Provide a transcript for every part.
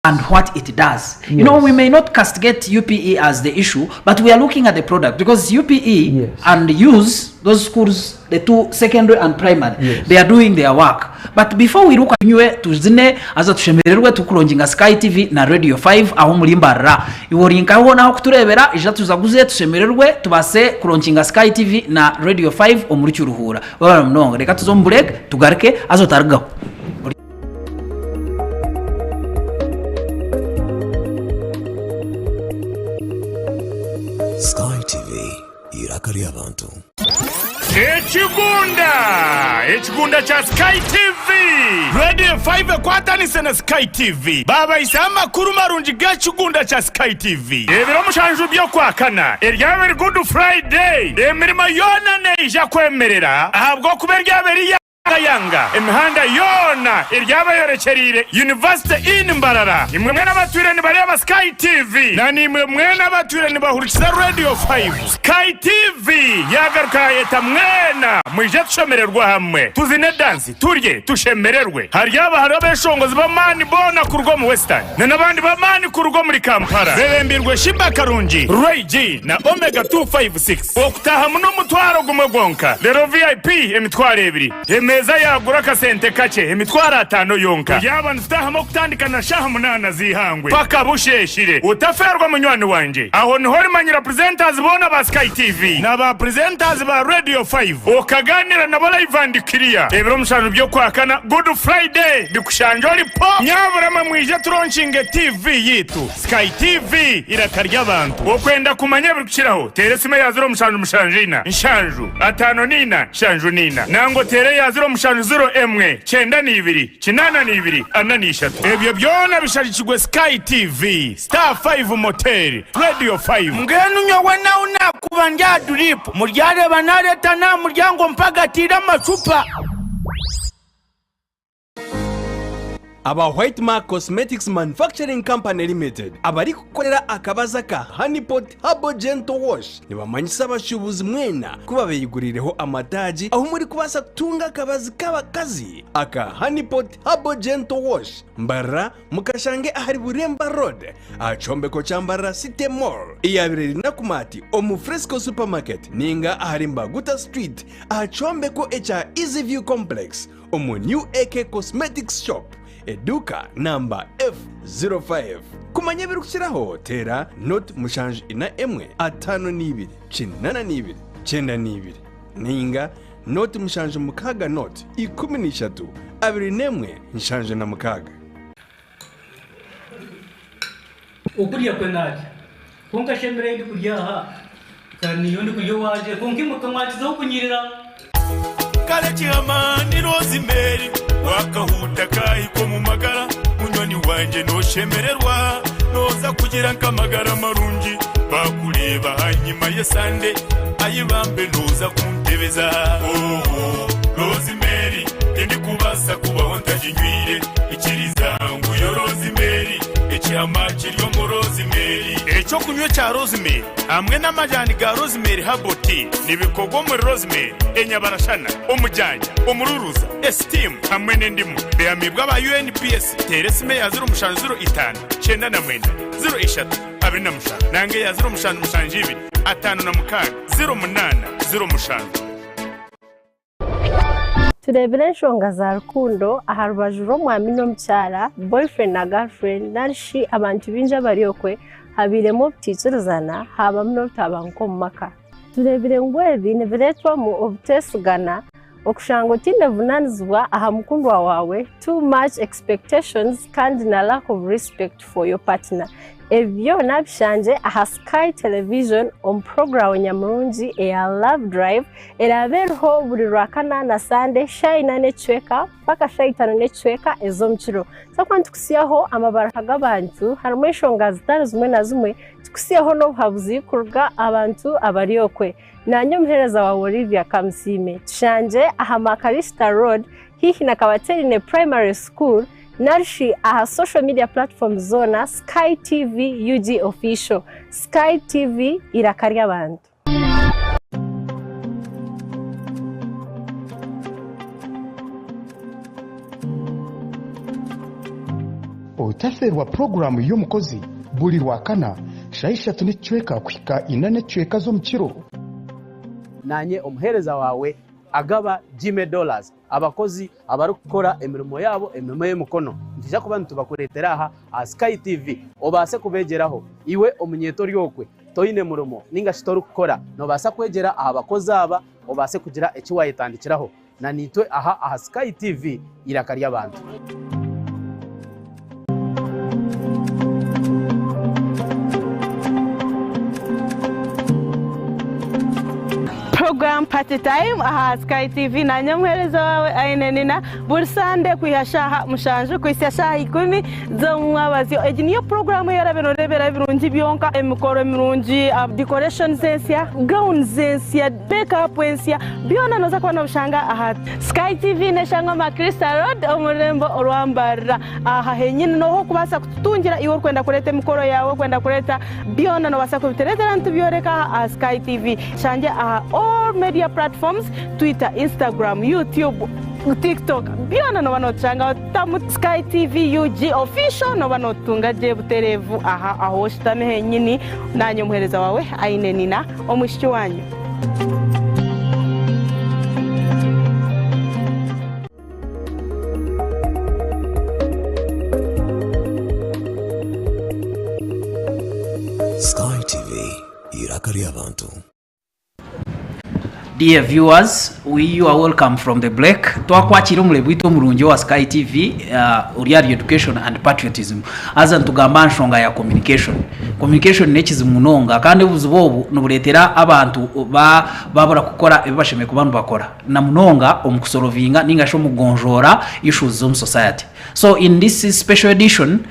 and what it does. You know, we may not castigate UPE as the issue, but we are looking at the product because UPE Yes. and use those schools, the two secondary and primary, Yes. they are doing their work. But before we look at tunywe tuzine haza tushemererwe tukulonginga Sky TV na Radio 5 aho muri Mbarara. Iwe ori nkahe hoona aho kutureebera ija tuzaguze tushemererwe tubaase kulonkinga Sky TV na Radio 5 omuri Kiruhura. Webare munonga. Reka tuze omu break tugaruke haza otarugaho. Sky TV, eiraka ry'abantu. Ekigunda! Ekigunda kya Sky TV! Radio 5 ekwatanise na Sky TV baabahisaho amakuru marungi g'ekigunda kya Sky TV. Ebiro mushanju by'Okwakana eryaba eri Good Friday, emirimo yoona neija kwemerera ahabw'okuba eryaba eri Kayanga, emihanda yoona eryaba eyorekyereire University Inn Mbarara. Imwe mwena abatwire nibareeba Sky TV na naimwe mwena abatwire nibahurikiza Radio 5, Sky TV yaagaruka yaayeta mwena mwije tushemererwe hamwe, tuzine dansi, turye, tushemererwe. Haryaba hariho abeshongozi b'amaani boona kuruga omu Western na n'abandi b'amaani kuruga omuri Kampala bebembirwe Sheebah Karungi, Ray G na Omega 256. Okutaahamu n'omutwaro gumwe gwonka, reero VIP emitwaro ebiri. Emeeza yaagura akasente kakye, emitwaro ataano yonka. Turyaba nitutaahamu okutandika na shaaha munaana z'eihangwe paka busheeshire. Otafeerwa munywani wangye. Aho niho orimanyira presenters boona ba Sky TV na ba presenters ba Radio 5 okagaaniira nabo live and clear. Ebiro mushanju by'Okwakana, Good Friday, bikushangye ori po! Nyabura mwe mwije turonkinge TV yaitu. Sky TV, eiraka ry'abantu. Okwenda kumanya ebirikukiraho, teera esimu eya 0774 7 54 74 nangwa oteere eya 0701 92 82 43. Ebyo byona bishagikirwe Sky TV, Star 5 Motel, Radio 5. Mbwenu nyowe nahu naakuba ndi aha duriipu, muryareeba naareeta n'aha muryango mpagatiire amacupa. Aba White Mark Cosmetics Manufacturing Company Limited abarikukorera akabazi aka Honey Pot Herbal Gentle Wash nibamanyisa abashuubuzi mwena ku babeiguriireho amataagi ahu murikubaasa kutunga akabazi k'abakazi aka Honey Pot Herbal Gentle Wash. Mbarara mukashange ahari Buremba Road aha kyombeko kya Mbarara City Mall eyabaire eri Nakumatt omu Fresco Supermarket ninga ahari Mbaguta Street aha kyombeko ekya Easy View Complex omu New AK Cosmetics Shop, eduuka namba F05. Kumanya ebirikukiraho teera nought 74 52 82 92 nainga nought 76 nought 13 21 76. Okurya kwe narya, kwonka shi emere ei ndikurya aha ka niyo ndikurya owangye, kwonka imwe ka mwakizaho kunyirira. Kare kihama ni Rosemary wakahuta kahika omu magara munywani wangye noshemererwa noza kugira nk'amagara marungi bakureeba ahanyima y'esande ayi bambe noza kuntebeza ooh Rosemary tindikubaasa kubaho ntaginywire ikiriza ngu yo Rosemary ekihama kiri omu Rosemary. Ekyokunywa ekya Rosemary hamwe n'amajani ga Rosemary Herbal Tea nibikorwa omuri Rosemary, enyabarashana, omujanja, omururuza, esitiimu hamwe n'endimu. Bihamiibwe aba UNPS. Teera esimu eya 0705 99 03 27 nanga eya 0772 56 08 07. Tureebire enshonga za rukundo aha rubaju rw'omwami n'omukyara, boyfriend na girlfriend, nari shi abantu baingi abari okwe, habairemu obutaikirizana haabamu n'obutabanguko omu maka. Tureebire ngu ebi nibireetwamu obuteesigana, okushanga otaine buvunaanizibwa aha mukundwa waawe, too much expectations kandi na lack of respect for your partner. Ebi byona bishangye aha Sky Television omu puroguraamu nyamurungi eya Love Drive eraabe eriho buri Rwakana na Sande shaaha ina n'ekicweka mpaka shaaha itaano n'ekicweka ez'omukiro. Twakuba nitukutsyaho amabaruha g'abantu harimu enshonga zitari zimwe na zimwe, tukutsyeho n'obuhabuzi kuruga aha bantu abari okwe. Naanye omuheereza waawe Olivia Kamusiime. Tushangye aha Makarista Road haihi na Kabaterine Primary School nari shi aha social media platforms zoona Sky TV UG Official. Sky TV eiraka ry'abantu. Otafeerwa puroguraamu y'omukozi buri Rwakana shaaha ishatu n'ekicweka kuhika ina n'ekicweka z'omukiro. Naanye omuheereza waawe agaba Jimmy Dollars, abakozi abarikukora emirimo yaabo emirimo y'emikono. Nitwija kuba nitubakureetera aha aha Sky TV obaase kubeegyeraho. Iwe omunyeeto ori okwe toine murimo ninga shi torikukora, noobaasa kwegyera aha bakozi aba obaase kugira eki waayetandikiraho. Na naitwe aha aha Sky TV eiraka ry'abantu. Program Party Time aha Sky TV nanye omuhereza wawe Aine Nina buri Sande kwiha shaaha mushanju kuhisya shaaha ikumi z'omumwabazyo. Egi niyo puroguramu ei orabe noreeberaho ebirungi byonka, emikoro mirungi, decorations ensya, gowns ensya, make up ensya, byona noza kuba nobishanga aha Sky TV neshangwa Macrista Road omu rurembo orwa Mbarara. Aha henyini noho okubaasa kututungira iwe orikwenda kureeta emikoro yaawe, orikwenda kureeta byona nobaasa kubitureetera nitubyoreka aha aha Sky TV. Shangye aha all media platforms, Twitter, Instagram, YouTube, TikTok byona noba notushangaho tamu Sky TV UG official noba notutunga gye butereevu aha ahu oshutami henyini. Naanye omuheereza waawe Aine Nina omwishiki waanyu. Sky TV, eiraka ry'abantu. Dear viewers, we you are welcome from the break. Twakwakira omurebi waitu omurungi owa Sky TV uh, ori ahari education and patriotism. Haza nitugamba aha nshonga ya communication. Communication n'ekizibu munonga kandi obuzibu obu nibureetera abantu ba babura kukora ebi bashemereire kuba nibakora. Na munonga omu kusolovinga ninga shi omu kugonjoora issues z'omu society. So in this special edition,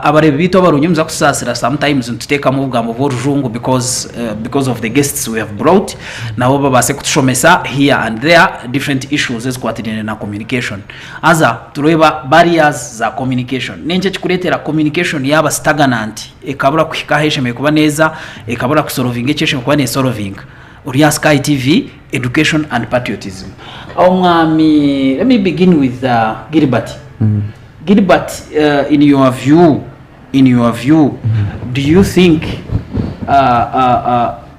abareebi baitu abarungi nimuza kutusaasira sometimes nituteekamu obugambo bw'orujungu because because of the guests we have brought nabo babaase kutushomesa here and there different issues ezikwatiraine na communication. Haza tureeba barriers za communication. N'enki ekikureetera communication yaaba stagnant ekabura kuhika ahu eshemereire kuba neeza, ekabura kusolovinga eki eshemereire kuba neesolovinga. Ori aha Sky TV, Education and Patriotism. Omwami, let me begin with Gilbert. Gilbert, in your view, in your view, do you think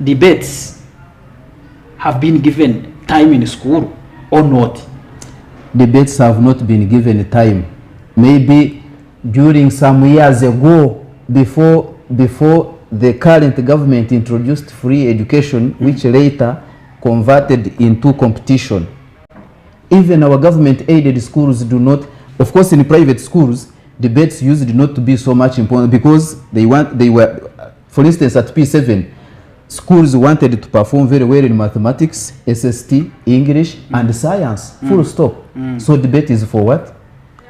debates have been given time in school or not? Debates have not been given time. Maybe during some years ago, before, before the current government introduced free education, which later converted into competition. Even our government aided schools do not, of course in private schools, debates used not to be so much important because they want, they were, for instance at P7, schools wanted to perform very well in mathematics, SST, English and science, full stop. So debate is for what?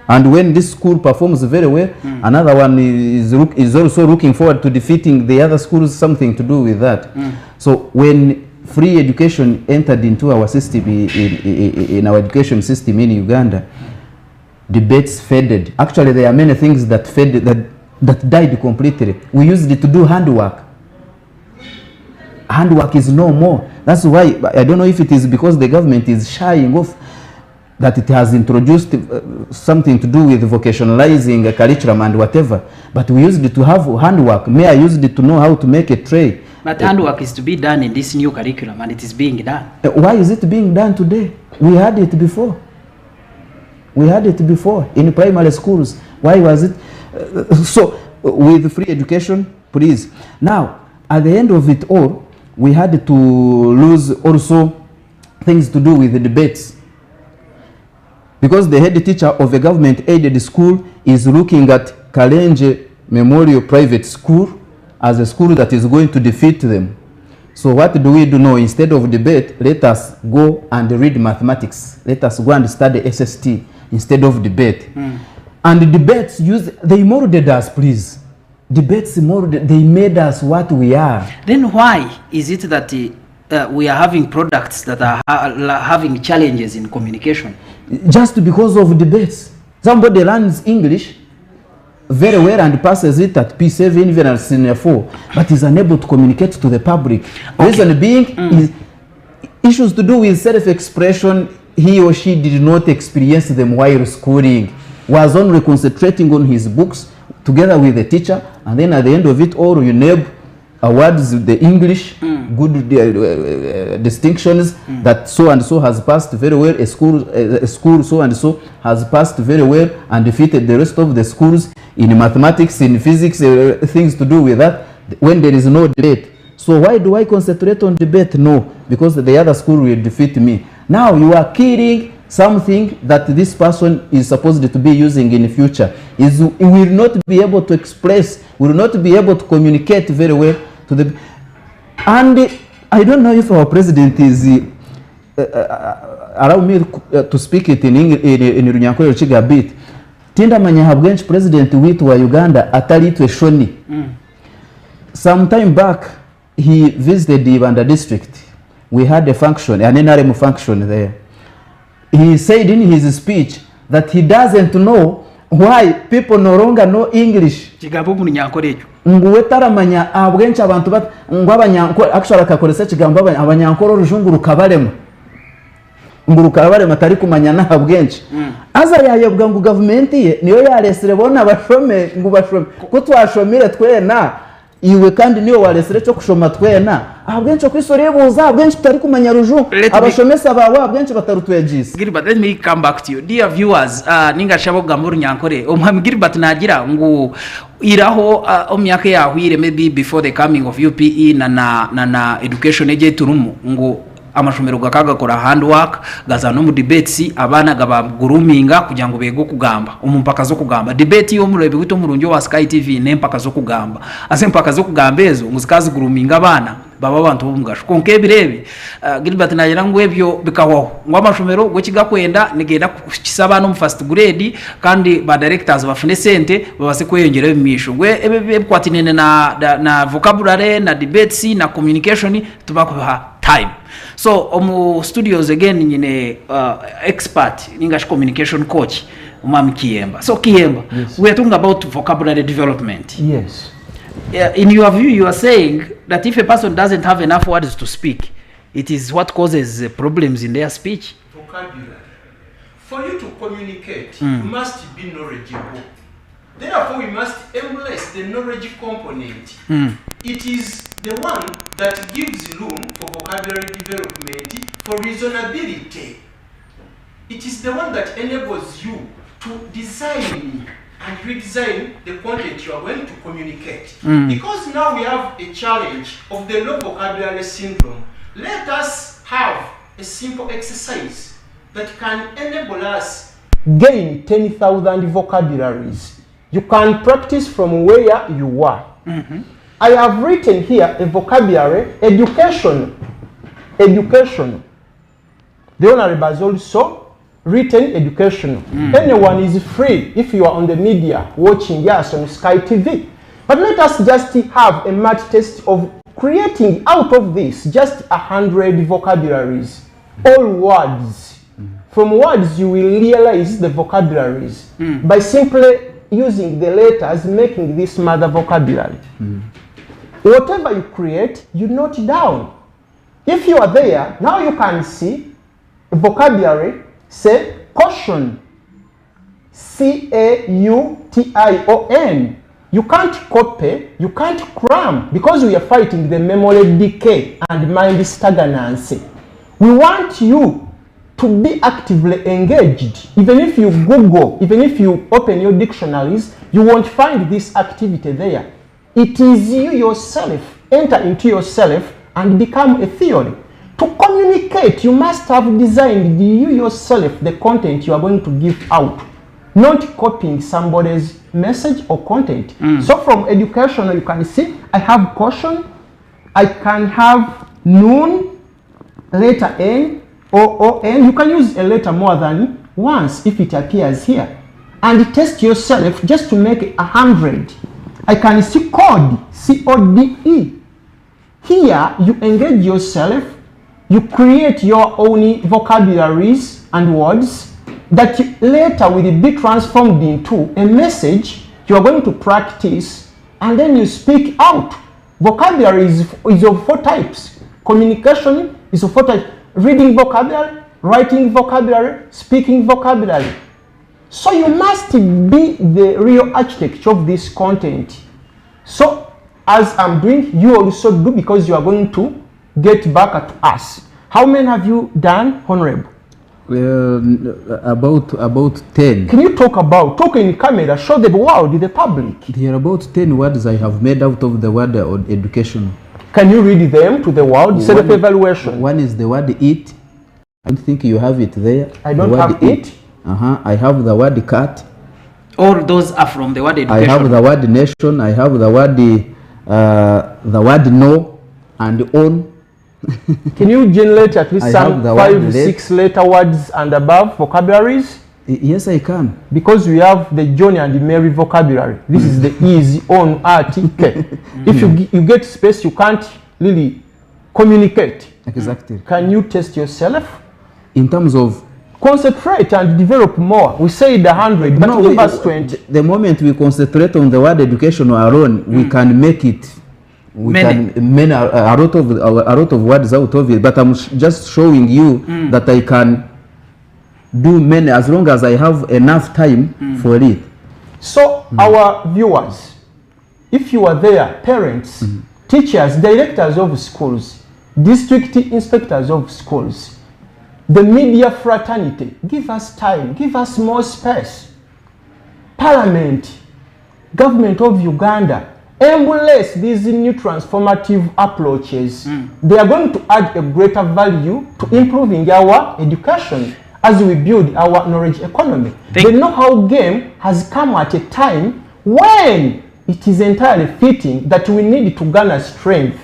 And when this school performs very well, another one is, look, is also looking forward to defeating the other schools, something to do with that. So when free education entered into our system, in, in, in our education system in Uganda, debates faded. Actually, there are many things that faded, that, that died completely. We used it to do handwork. Handwork is no more. That's why, I don't know if it is because the government is shying off that it has introduced something to do with vocationalizing a curriculum and whatever. But we used to have handwork. Me, I used to know how to make a tray. But handwork is to be done in this new curriculum and it is being done. Why is it being done today? We had it before. We had it before in primary schools. Why was it? So, with free education, please. Now, at the end of it all, we had to lose also things to do with the debates. Because the head teacher of a government-aided school is looking at Kalenje Memorial Private School as a school that is going to defeat them. So what do we do now? Instead of debate, let us go and read mathematics. Let us go and study SST instead of debate. And the debates, use, they molded us, please. Debates molded, they made us what we are. Then why is it that we are having products that are having challenges in communication? Just because of debates. Somebody learns English very well and passes it at P7, even at senior 4, but is unable to communicate to the public. Reason being is issues to do with self-expression. He or she did not experience them while schooling, was only concentrating on his books, together with the teacher and then at the end of it all UNEB awards the English good distinctions that so and so has passed very well, a school so and so has passed very well and defeated the rest of the schools in mathematics, in physics, things to do with that, when there is no debate. So why do I concentrate on debate? No, because the other school will defeat me. Now you are killing something that this person is supposed to be using in the future. Is he will not be able to express, will not be able to communicate very well to the. And I don't know if our president is. Allow me to speak it in, Eng- in Runyankore Rukiga a bit. Tindamanya ahabw'enki president waitu wa Uganda atari itwe Shoni. Some time back, he visited the Ibanda district. We had a function, an NRM function there. He said in his speech that he doesn't know why people no longer know English. Kigambo omu Runyankore ekyo. Ngu we taramanya ahabw'enki abantu bat- ngu abanyankore, actually akakoresa ekigambo abanyankore orujungu rukabarema, ngu rukabarema tarikumanya n'ahabw'enki. Haza yayebwa ngu gavumenti ye niyo yaresire boona bashome, ngu bashome ku twashomire twena, iwe kandi niwe waresire ekyokushoma twena, ahabw'enki okwisa orebuuza ahabw'enki tutarikumanya rujungu, abashomesa baawe ahabw'enki batarutwegyeise? Gilbert, let me come back to you. Dear viewers, ninga shabo kugamba Orunyankore, omwami Gilbert nagira ngu iraho omu myaka eyahwire, maybe before the coming of UPE na education egi eturimu, ngu amashomero gakagakora handwork, gaza n'omu debates, abaana gabagroominga kugira ngu beege okugamba omu mpaka z'okugamba debate. Y'omureebi witu omurungi owa Sky TV n'empaka z'okugamba, ase empaka z'okugamba ezo ngu zikazigroominga abaana baba abantu b'omugasho. Konka ebiro ebi, Gilbert nagira ngu ebyo bikahwaho, ngu amashomero go ekigakwenda nigenda kukisa abaana omu first grade kandi ba directors bafune sente babase kweyongyera omu maisho, ngu ebikwatiraine na vocabulary na debates na communication tubakubiha time. So omu studios again nyine expert ningashi communication coach omwami Kiyemba. So Kiyemba, we are talking about vocabulary development. Yes. In your view, you are saying that if a person doesn't have enough words to speak, it is what causes problems in their speech. Vocabulary. For you to communicate, you must be knowledgeable. Therefore, we must embrace the knowledge component. It is the one that gives room for vocabulary development, for reasonability. It is the one that enables you to design and redesign the content you are going to communicate. Because now we have a challenge of the low vocabulary syndrome, let us have a simple exercise that can enable us gain 10,000 vocabularies. You can practice from where you are. I have written here a vocabulary, education. Education. The Honorable has also written education. Anyone is free if you are on the media watching us on Sky TV. But let us just have a match test of creating out of this just 100 vocabularies, all words. From words, you will realize the vocabularies by simply using the letters making this mother vocabulary. Whatever you create, you note down. If you are there, now you can see vocabulary, say caution, C-A-U-T-I-O-N. You can't copy, you can't cram, because we are fighting the memory decay and mind stagnancy. We want you to be actively engaged. Even if you Google, even if you open your dictionaries, you won't find this activity there. It is you yourself, enter into yourself and become a theory. To communicate, you must have designed you yourself the content you are going to give out, not copying somebody's message or content. So from education, you can see I have caution, I can have noon, letter N, O, O, N. You can use a letter more than once if it appears here. And test yourself just to make 100. I can see code, C-O-D-E. Here, you engage yourself, you create your own vocabularies and words that later will be transformed into a message you are going to practice, and then you speak out. Vocabulary is of 4 types. Communication is of 4 types. Reading vocabulary, writing vocabulary, speaking vocabulary. So you must be the real architect of this content. So as I'm doing, you also do because you are going to get back to us. How many have you done, Honorable? Well, about about 10. Can you talk about, talk in camera, show the world, the public? There are about 10 words I have made out of the word education. Can you read them to the world? Self-evaluation. One is the word it. I don't think you have it there. I don't The word have it. I have the word cat. All those are from the word I education. have the word nation. I have the word the word no and on. Can you generate at least I some have the 5, word let. 6 letter words and above vocabularies? Yes, I can. Because we have the John and Mary vocabulary. This is the easy on R T K. If you get space, you can't really communicate. Exactly. Can you test yourself? In terms of concentrate and develop more. We said 100, but No, give us 20. The moment we concentrate on the word education alone, we can make it. We Many. can many a lot of a lot of words out of it. But I'm just showing you that I can do many as long as I have enough time for it. So our viewers, if you are there, parents, teachers, directors of schools, district inspectors of schools, the media fraternity, give us time, give us more space. Parliament, government of Uganda, embrace these new transformative approaches. They are going to add a greater value to improving our education as we build our knowledge economy. The know-how game has come at a time when it is entirely fitting that we need to garner strength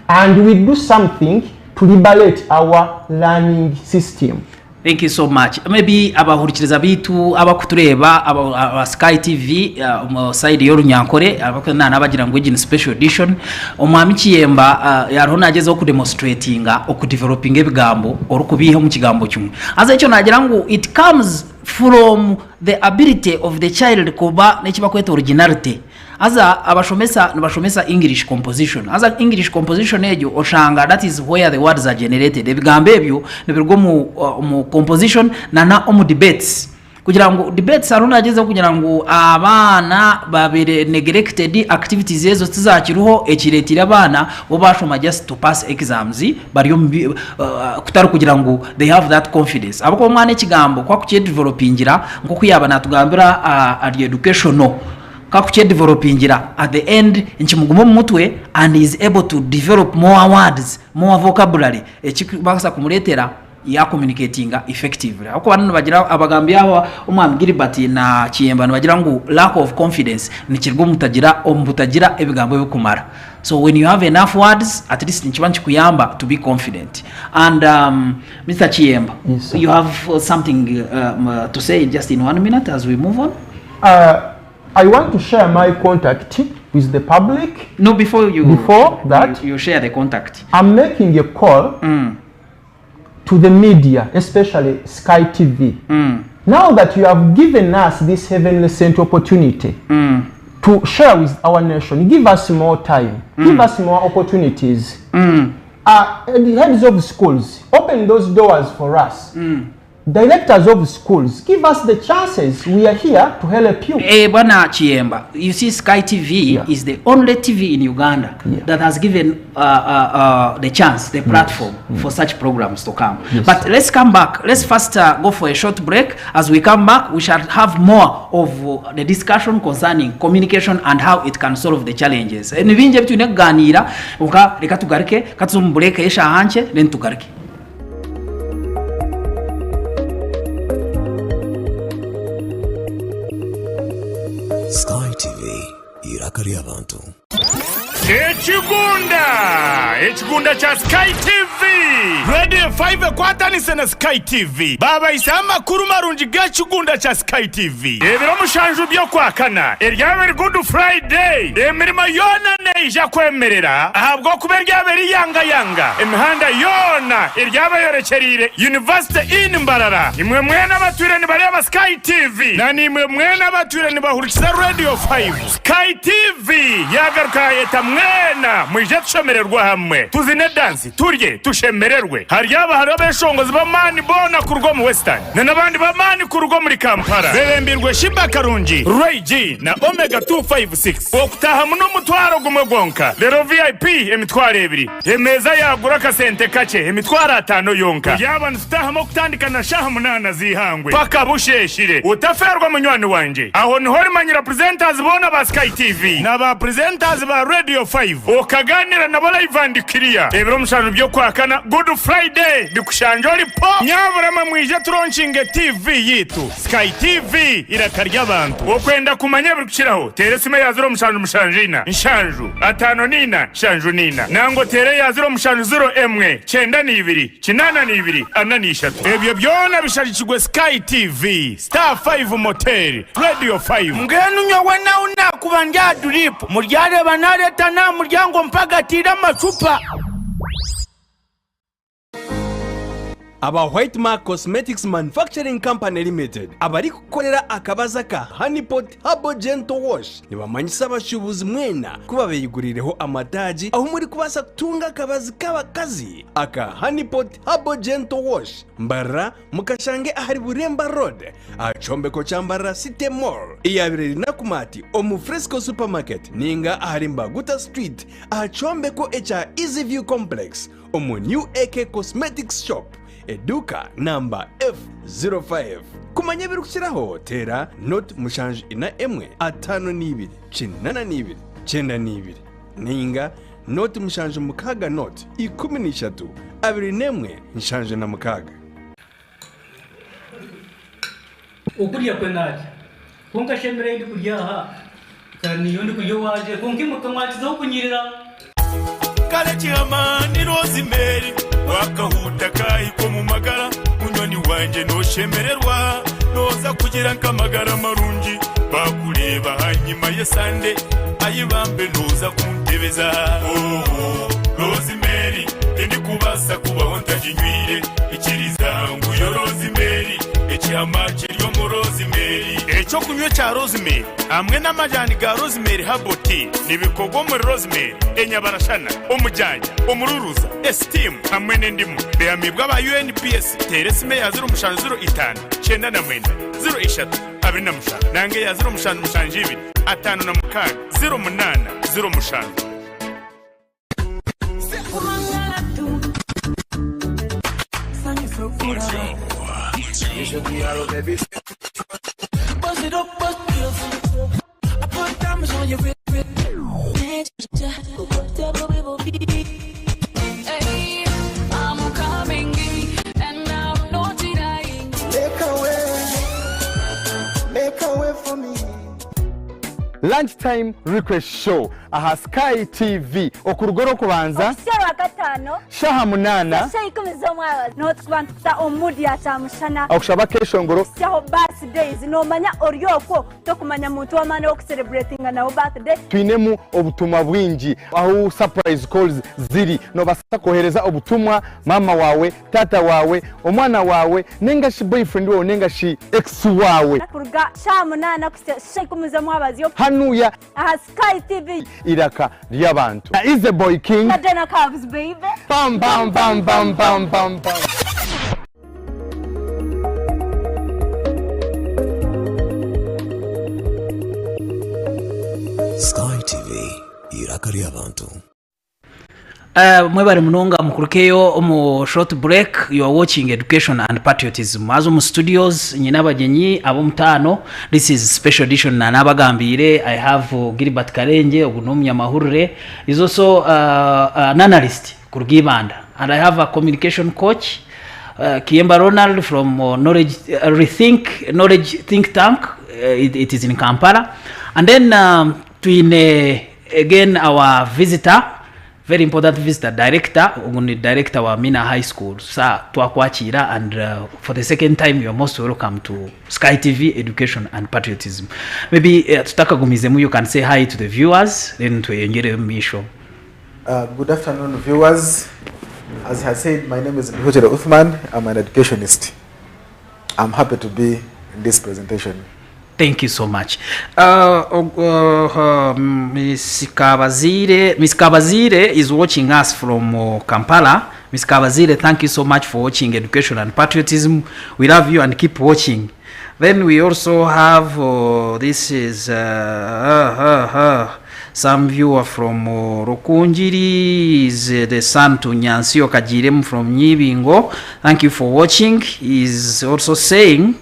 and we do something to liberate our learning system. Thank you so much. Maybe abahurikiriza bitu abakutureba aba Sky TV mu side y'Orunyankore abakuna nabagira ngo egi ni special edition omwami Kiyemba yariho nagezeho kudemonstratinga okudevelopinga ebigambo orikubiiha omu kigambo kimwe. Haza ekyo nagira ngu it comes from the ability of the child kuba n'ekibakweta originality. Haza abashomesa nibashomesa English composition. Haza English composition egyo oshanga that is where the words are generated. Ebigambo ebyo nibiruga omu composition na omu debates. Kugira ngu debates hariho nagezeho kugira ngu abaana babire neglected activities ezo tizakiriho ekireetire abaana bo bashoma just to pass exams bari omu kutari kugira ngu they have that confidence. Ahabw'okuba omwana ekigambo ku akukyedevelopingira nk'oku yaaba natugambira ari educational kakukyedevelopingira at the end nkimuguma omu mutwe and is able to develop more words, more vocabulary ekikubaasa kumureetera ya communicatinga effectively. Ahabw'okuba nibagira abagambi aba omwami Gilbert na Kiyemba nibagira ngu lack of confidence nikirwa omu butagira ebigambo ebikumara. So when you have enough words, at least nikiba nikikuyamba to be confident. And Mr. Kiyemba, Yes, sir. you have something to say just in 1 minute as we move on? I want to share my contact with the public. No, before you Before that, you share the contact. I'm making a call to the media, especially Sky TV. Now that you have given us this heavenly sent opportunity to share with our nation, give us more time, give us more opportunities. The heads of schools, open those doors for us. Directors of schools, give us the chances. We are here to help you. Bwana Kiyemba, you see Sky TV is the only TV in Uganda that has given the chance, the platform for such programs to come. Yes. But let's come back. Let's first go for a short break. As we come back, we shall have more of the discussion concerning communication and how it can solve the challenges. Ni bingi ebi twine kuganiira, konka reka tugaruke, katuze omu break y'eshaaha nkye, then tugaruke. Sky TV, iraka ry'abantu. Ekigunda! Ekigunda kya Sky TV! Radio 5 ekwatanise na Sky TV. Baabahisaho amakuru marungi g'ekigunda kya Sky TV. Ebiro mushanju by'okwakana eryaba eri Good Friday, emirimo yoona neija kwemerera ahabw'okuba eryaba eri yangayanga. Emihanda yoona eryaba eyorekyereire University Inn Mbarara. Imwe mwena abatwire nibareeba Sky TV na naimwe mwena abatwire nibahurikiza Radio 5. Sky TV yaaba Yaagaruka yaayeta mwena, mwije tushemererwe hamwe, tuzine dansi, turye, tushemererwe. Haryaba hariho abeeshongozi b'amaani boona kuruga omu Western na n'abandi b'amaani kuruga omuri Kampala. Beebembirwe Sheebah Karungi, Ray G na Omega 256. Okutaahamu n'omutwaro gumwe gwonka, reero VIP emitwaro ebiri. Emeeza yaagura akasente kakye, emitwaro ataano yonka. Turyaba nitutaahamu okutandika na shaaha munaana z'eihangwe paka busheeshire. Otafeerwa munywani wangye. Aho niho orimanyira presenters boona ba Sky TV na ba presenters ba Radio 5 okagaaniira nabo live and clear. Ebiro mushanju by'okwakana, Good Friday, bikushangye ori po! Nyabura mwe mwije turonkinge TV yiitu. Sky TV, Iraka ry'abantu. Okwenda kumanya ebirikukiraho, teera esimu eya 0774 7 54 74 nangwa oteere eya 0701 92 82 43. Ebyo byona bishagikirwe Sky TV, Star 5 Motel, Radio 5. Mbwenu nyowe nahu naakuba ndi aha duriipu, muryareeba naareeta n'aha muryango mpagatiire amacupa. Aba White Mark Cosmetics Manufacturing Company Limited abarikukorera akabaza ka Honey Pot Herbal Gentle Wash nibamanyisa abashuubuzi mwena ku babeyiguriireho amataagi ahu murikubaasa kutunga akabazi k'abakazi aka Honey Pot Herbal Gentle Wash. Mbarara mukashange ahari Buremba Road aha kyombeko kya Mbarara City Mall eyabaire eri Nakumatt omu Fresco Supermarket ninga ahari Mbaguta Street aha kyombeko ekya Easy View Complex omu New AK Cosmetics Shop, eduuka namba F05. Kumanya ebirikukiraho teera 0741 52 82 92 nainga 076 13 21 76. Okurya kwe narya, kwonka ashemereire ndikurya aha, kandi niiwe ndikurya owangye, kwonka imwe mwakizaho kunyirira. Kare kihama ni Rosemary Wakahuuta kahika omu magara Munywani wangye noshemererwa Noza kugira nk'amagara marungi Bakureeba ahanyima y'esande Ayi bambe noza kuntebeza Ooh Rosemary Tindikubaasa kubaho ntaginywire Ikiriza ngu yo Rosemary Ekihama kiri omu Rosemary Eky'okunywa ekya Rosemary hamwe n'amajaani ga Rosemary Herbal Tea nibikorwa omuri Rosemary, enyabarashana, omujanja, omururuza, esitiimu hamwe n'endimu. Bihamiibwe aba UNPS. Teera esimu eya 0705 99 03 27 nanga eya 0772 56 08 07. Lunch time request show aha Sky TV okuruga orwokubanza Okuhitsya Orwakataano shaaha munaana. Shaaha ikumi z'omwabazyo. Niho turikuba nitukuta omu mood ya kyamushana. Okushaba akeshongoro. Kuhitsyaho birthdays nomanya ori okwo tokumanya muntu w'amaani ow'okucelebratinga nawe birthday. Twinemu obutumwa bwingi ahu surprise calls ziri. Nobaasa kwohereza obutumwa maama waawe, taata waawe, omwana waawe ninga shi boyfriend waawe ninga shi ex waawe. Kuruga shaaha munaana kuhitsya shaaha ikumi z'omwabazyo. Hanuya. Aha Sky TV. Iraka ry'abantu. Na Easy Boy King. Na Dana Cubs baby. Bam bam bam bam bam bam bam. Sky TV, eiraka ry'abantu. Mwebare munonga mukurukeyo omu short break you are watching education and patriotism haza omu studios nyine abagyenyi ab'omutaano this is special edition na nabagambiire I have Gilbert Karengye ogu n'omunyamahurire is also an analyst kuruga Ibanda and I have a communication coach Kiyemba Ronald from knowledge rethink knowledge think tank it is in Kampala and then Twine again our visitor, very important visitor, director, ogu ni director wa Mina High School. Sir, twakwakiira and for the second time you are most welcome to Sky TV Education and Patriotism. Maybe tutakagumizemu you can say hi to the viewers then tweyongyereyo omu maisho. Good afternoon viewers, as he has said my name is Nduhukire Uthman, I'm an educationist. I'm happy to be in this presentation. Thank you so much. Miss Kabaziire, Miss Kabaziire is watching us from Kampala. Miss Kabaziire, thank you so much for watching Education and Patriotism. We love you and keep watching. Then we also have, this is some viewer from Rukungiri, is the son to Nyansio Kajiremu from Nyibingo. Thank you for watching. He is also saying,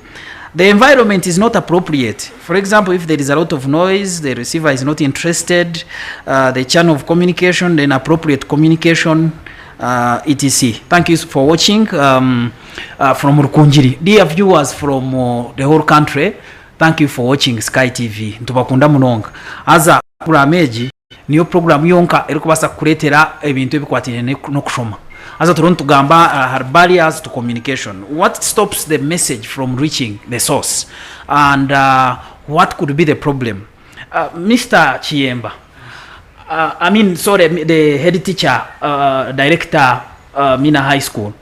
the environment is not appropriate. For example, if there is a lot of noise, the receiver is not interested, the channel of communication, then appropriate communication, etc. Thank you for watching from Rukungiri. Dear viewers from the whole country, thank you for watching Sky TV. Nitubakunda munonga. Haza puroguraamu egi niyo puroguraamu yonka erikubaasa kukureetera ebintu ebikwatiraine n'okushoma. Haza turiho nitugamba ahari barriers to communication. What stops the message from reaching the source and what could be the problem? Mister Kiyemba, I mean sorry the head teacher, director Mina High School,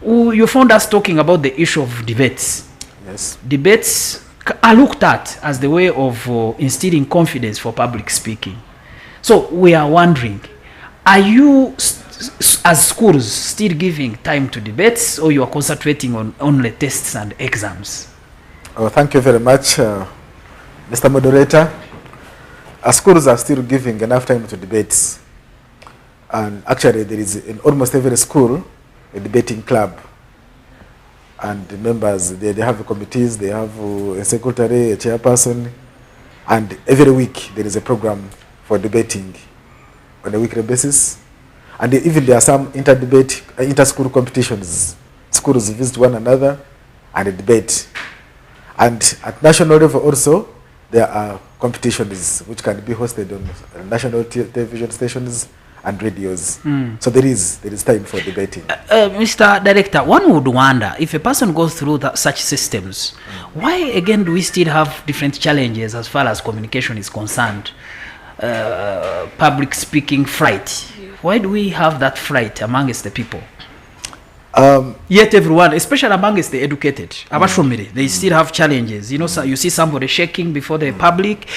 you found us talking about the issue of debates. Yes. Debates are looked at as the way of instilling confidence for public speaking. So we are wondering, are you as schools still giving time to debates or you are concentrating on only tests and exams? Oh, thank you very much, Mr. Moderator. Our schools are still giving enough time to debates. And actually, there is in almost every school a debating club. And the members, they have committees, they have a secretary, a chairperson. And every week, there is a program for debating on a weekly basis. And even there are some inter-school competitions. Schools visit one another and debate. And at national level also, there are competitions which can be hosted on national television stations and radios. So there is time for debating. Mr. Director, one would wonder, if a person goes through such systems, why again do we still have different challenges as far as communication is concerned? Public speaking fright. Why do we have that fright amongst the people? Yet everyone, especially amongst the educated, abashomire, they still have challenges. You see somebody shaking before the public,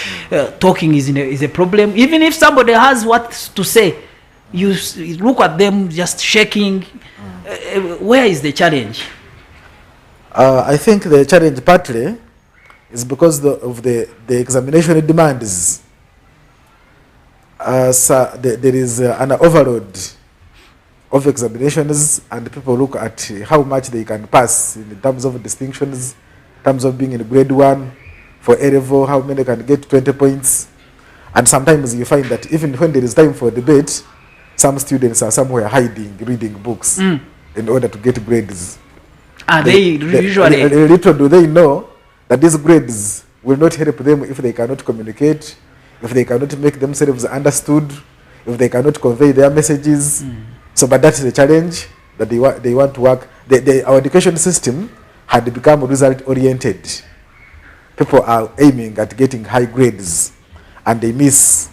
talking is a problem. Even if somebody has what to say, you look at them just shaking. Where is the challenge? I think the challenge partly is because of the examination demands. So there is an overload of examinations, and people look at how much they can pass in terms of distinctions, in terms of being in grade 1, for A level, how many can get 20 points. And sometimes you find that even when there is time for debate, some students are somewhere hiding, reading books in order to get grades. Are they usually... Little do they know that these grades will not help them if they cannot communicate, if they cannot make themselves understood, if they cannot convey their messages. But that's the challenge that they want to work. Our education system had become result-oriented. People are aiming at getting high grades, and they miss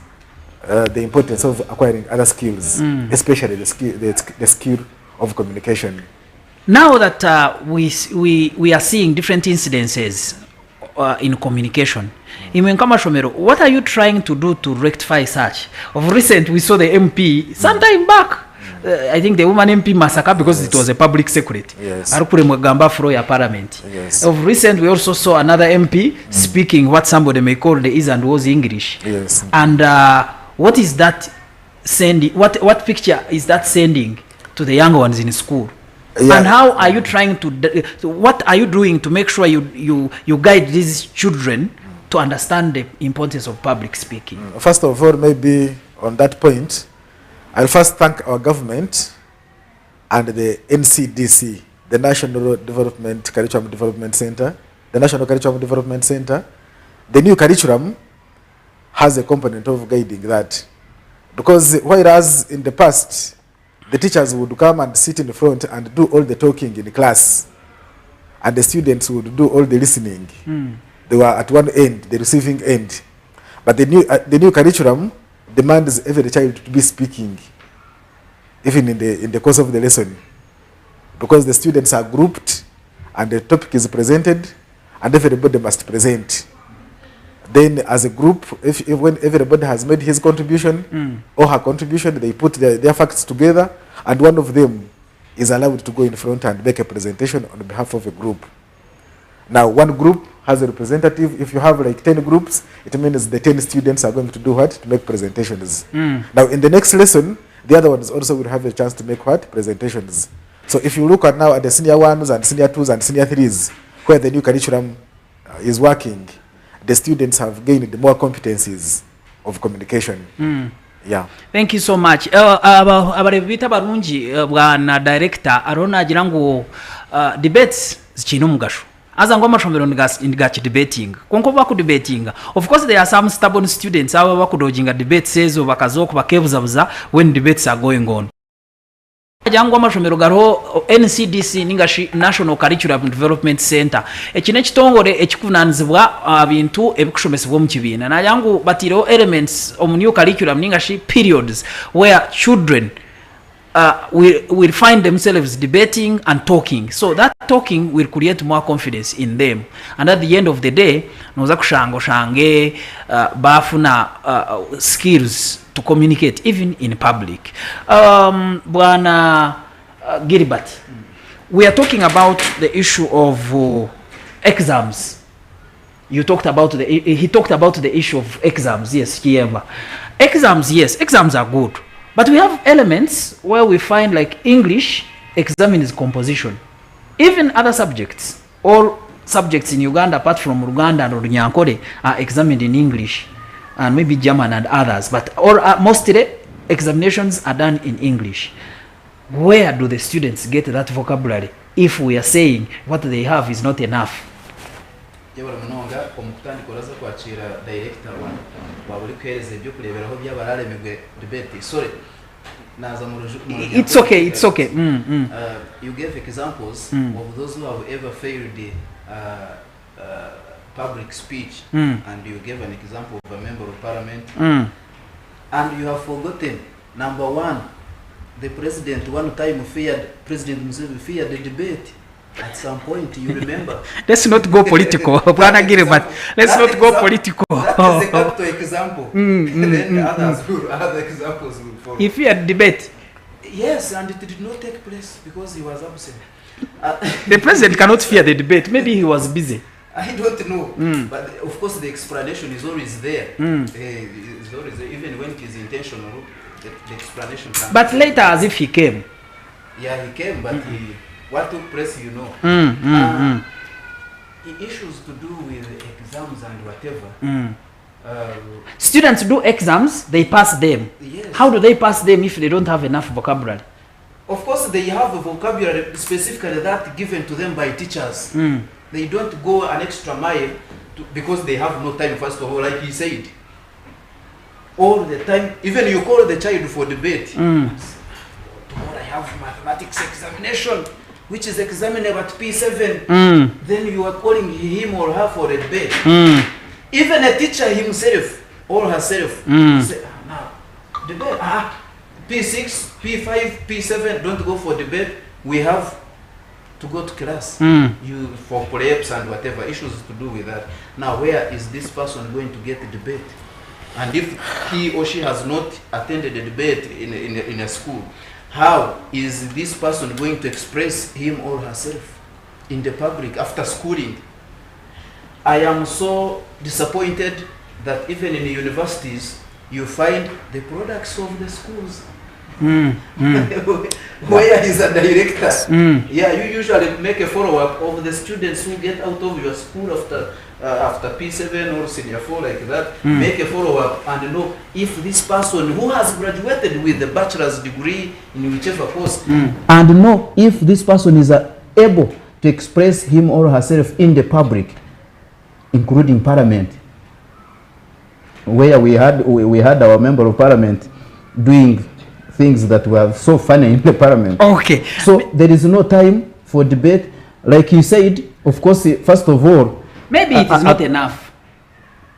the importance of acquiring other skills, especially the skill of communication. Now that we are seeing different incidences in communication, in Nkamashomero, what are you trying to do to rectify such? Of recent, we saw the MP some time back. I think the woman MP massacre because it was a public secret. Arukure Mwagamba floor ya parliament. Of recent, we also saw another MP speaking what somebody may call the is and was English. And what is that sending? What picture is that sending to the young ones in school? And how are you trying to? So what are you doing to make sure you guide these children to understand the importance of public speaking? First of all, maybe on that point, I'll first thank our government and the NCDC, the National Development Curriculum Development Center, the National Curriculum Development Center. The new curriculum has a component of guiding that. Because whereas in the past, the teachers would come and sit in the front and do all the talking in the class, and the students would do all the listening. They were at one end, the receiving end. But the new curriculum demands every child to be speaking, even in the course of the lesson, because the students are grouped and the topic is presented, and everybody must present. Then as a group, if, if when everybody has made his contribution or her contribution, they put their, their facts together and one of them is allowed to go in front and make a presentation on behalf of a group. Now, one group has a representative. If you have like 10 groups, it means the 10 students are going to do what? To make presentations. Now, in the next lesson, the other ones also will have a chance to make what? Presentations. So if you look at now at the senior ones and senior twos and senior threes, where the new curriculum is working, the students have gained more competencies of communication. Yeah. Thank you so much. Abareebi baitu abarungi, bwana director ariho naagira ngu debates zikiine omugasho. Haza ngu amashomero nigakidebatinga. Kwonka obu bakudebatinga, of course there are some stubborn students abo abakudoginga debates ezo bakaza okwo bakebuzabuza when debates are going on. Naagira ngu amashomero gariho NCDC ninga shi National Curriculum Development Centre. Eki n'ekitongore ekikuvunanizibwa aha bintu ebikushomesibwa omu kibiina. Naagira ngu bataireho elements omu new curriculum ninga shi periods where children will find themselves debating and talking. So that talking will create more confidence in them and at the end of the day noza kushanga oshange baafuna skills to communicate even in public. Bwana Gilbert, we are talking about the issue of exams. You talked about the, he talked about the issue of exams, yes, Kiyemba. Exams, yes, exams are good. But we have elements where we find like English examines composition. Even other subjects, all subjects in Uganda apart from Luganda and Runyankore are examined in English and maybe German and others. But mostly examinations are done in English. Where do the students get that vocabulary if we are saying what they have is not enough? Yebare munonga omu kutandika oraza kwakiira director wa waaba orikuheereza eby'okureeberaho by'abararemibwe debate sorry naaza mu ruju mu It's okay, it's okay. You gave examples of those who have ever failed public speech and you gave an example of a member of parliament and you have forgotten number one the president one time feared President Museveni feared the debate at some point you remember Let's not go political, Bwana Gilbert. Let's That not go political. That is a capital example. Then others will, other examples will follow. If you had debate, Yes, and it did not take place because he was absent. The president cannot fear the debate. Maybe he was busy. I don't know, but of course the explanation is always there. It's always there. Even when it is intentional, the explanation comes. But later, as if he came. Yeah, he came, but he, what took place, you know. The issues to do with exams and whatever. Students do exams, they pass them. Yes. How do they pass them if they don't have enough vocabulary? Of course, they have a vocabulary specifically that given to them by teachers. They don't go an extra mile because they have no time, first of all, like he said. All the time, even you call the child for debate. Tomorrow I have mathematics examination, which is examinable at P7. Then you are calling him or her for a debate. Even a teacher himself or herself say, now, debate, P6, P5, P7, don't go for debate. We have to go to class. You for preps and whatever issues to do with that. Now, where is this person going to get the debate? And if he or she has not attended a debate in a school, how is this person going to express him or herself in the public after schooling? I am so disappointed that even in the universities, you find the products of the schools. Where is a director? Yeah, you usually make a follow-up of the students who get out of your school after P7 or senior 4 like that. Make a follow-up and know if this person who has graduated with a bachelor's degree in whichever course and know if this person is able to express him or herself in the public, including parliament, where we had our member of parliament doing things that were so funny in the parliament. So there is no time for debate. Like you said, of course, first of all, Maybe it is not enough,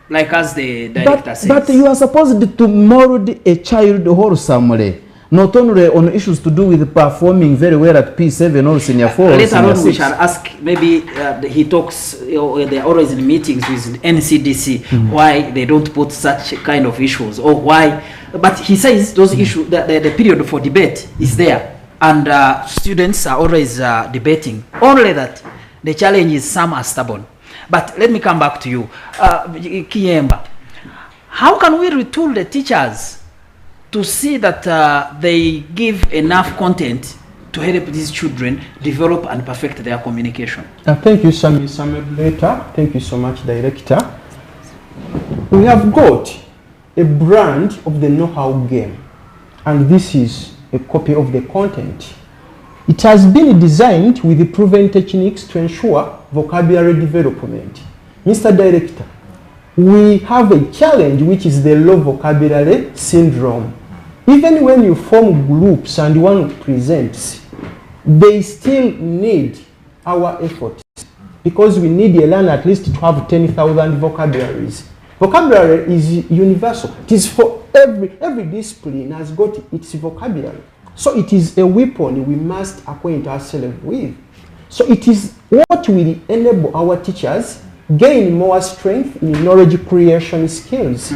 like as the director says. But you are supposed to mold a child wholesomely. Not only on issues to do with performing very well at P7 or senior 4 or Later senior on, we 6. shall ask. Maybe he talks. They are always in meetings with NCDC why they don't put such kind of issues or why. But he says those issues, the period for debate is there, and students are always debating. Only that the challenge is some are stubborn. But let me come back to you, Kiyemba. How can we retool the teachers to see that they give enough content to help these children develop and perfect their communication? Thank you, Sami Moderator. Thank you so much, Director. We have got a brand of the know-how game, and this is a copy of the content. It has been designed with the proven techniques to ensure vocabulary development. Mr. Director, we have a challenge which is the low vocabulary syndrome. Even when you form groups and one presents, they still need our efforts because we need a learner at least to have 10,000 vocabularies. Vocabulary is universal. It is for every discipline has got its vocabulary. So it is a weapon we must acquaint ourselves with. So it is what will enable our teachers gain more strength in knowledge creation skills,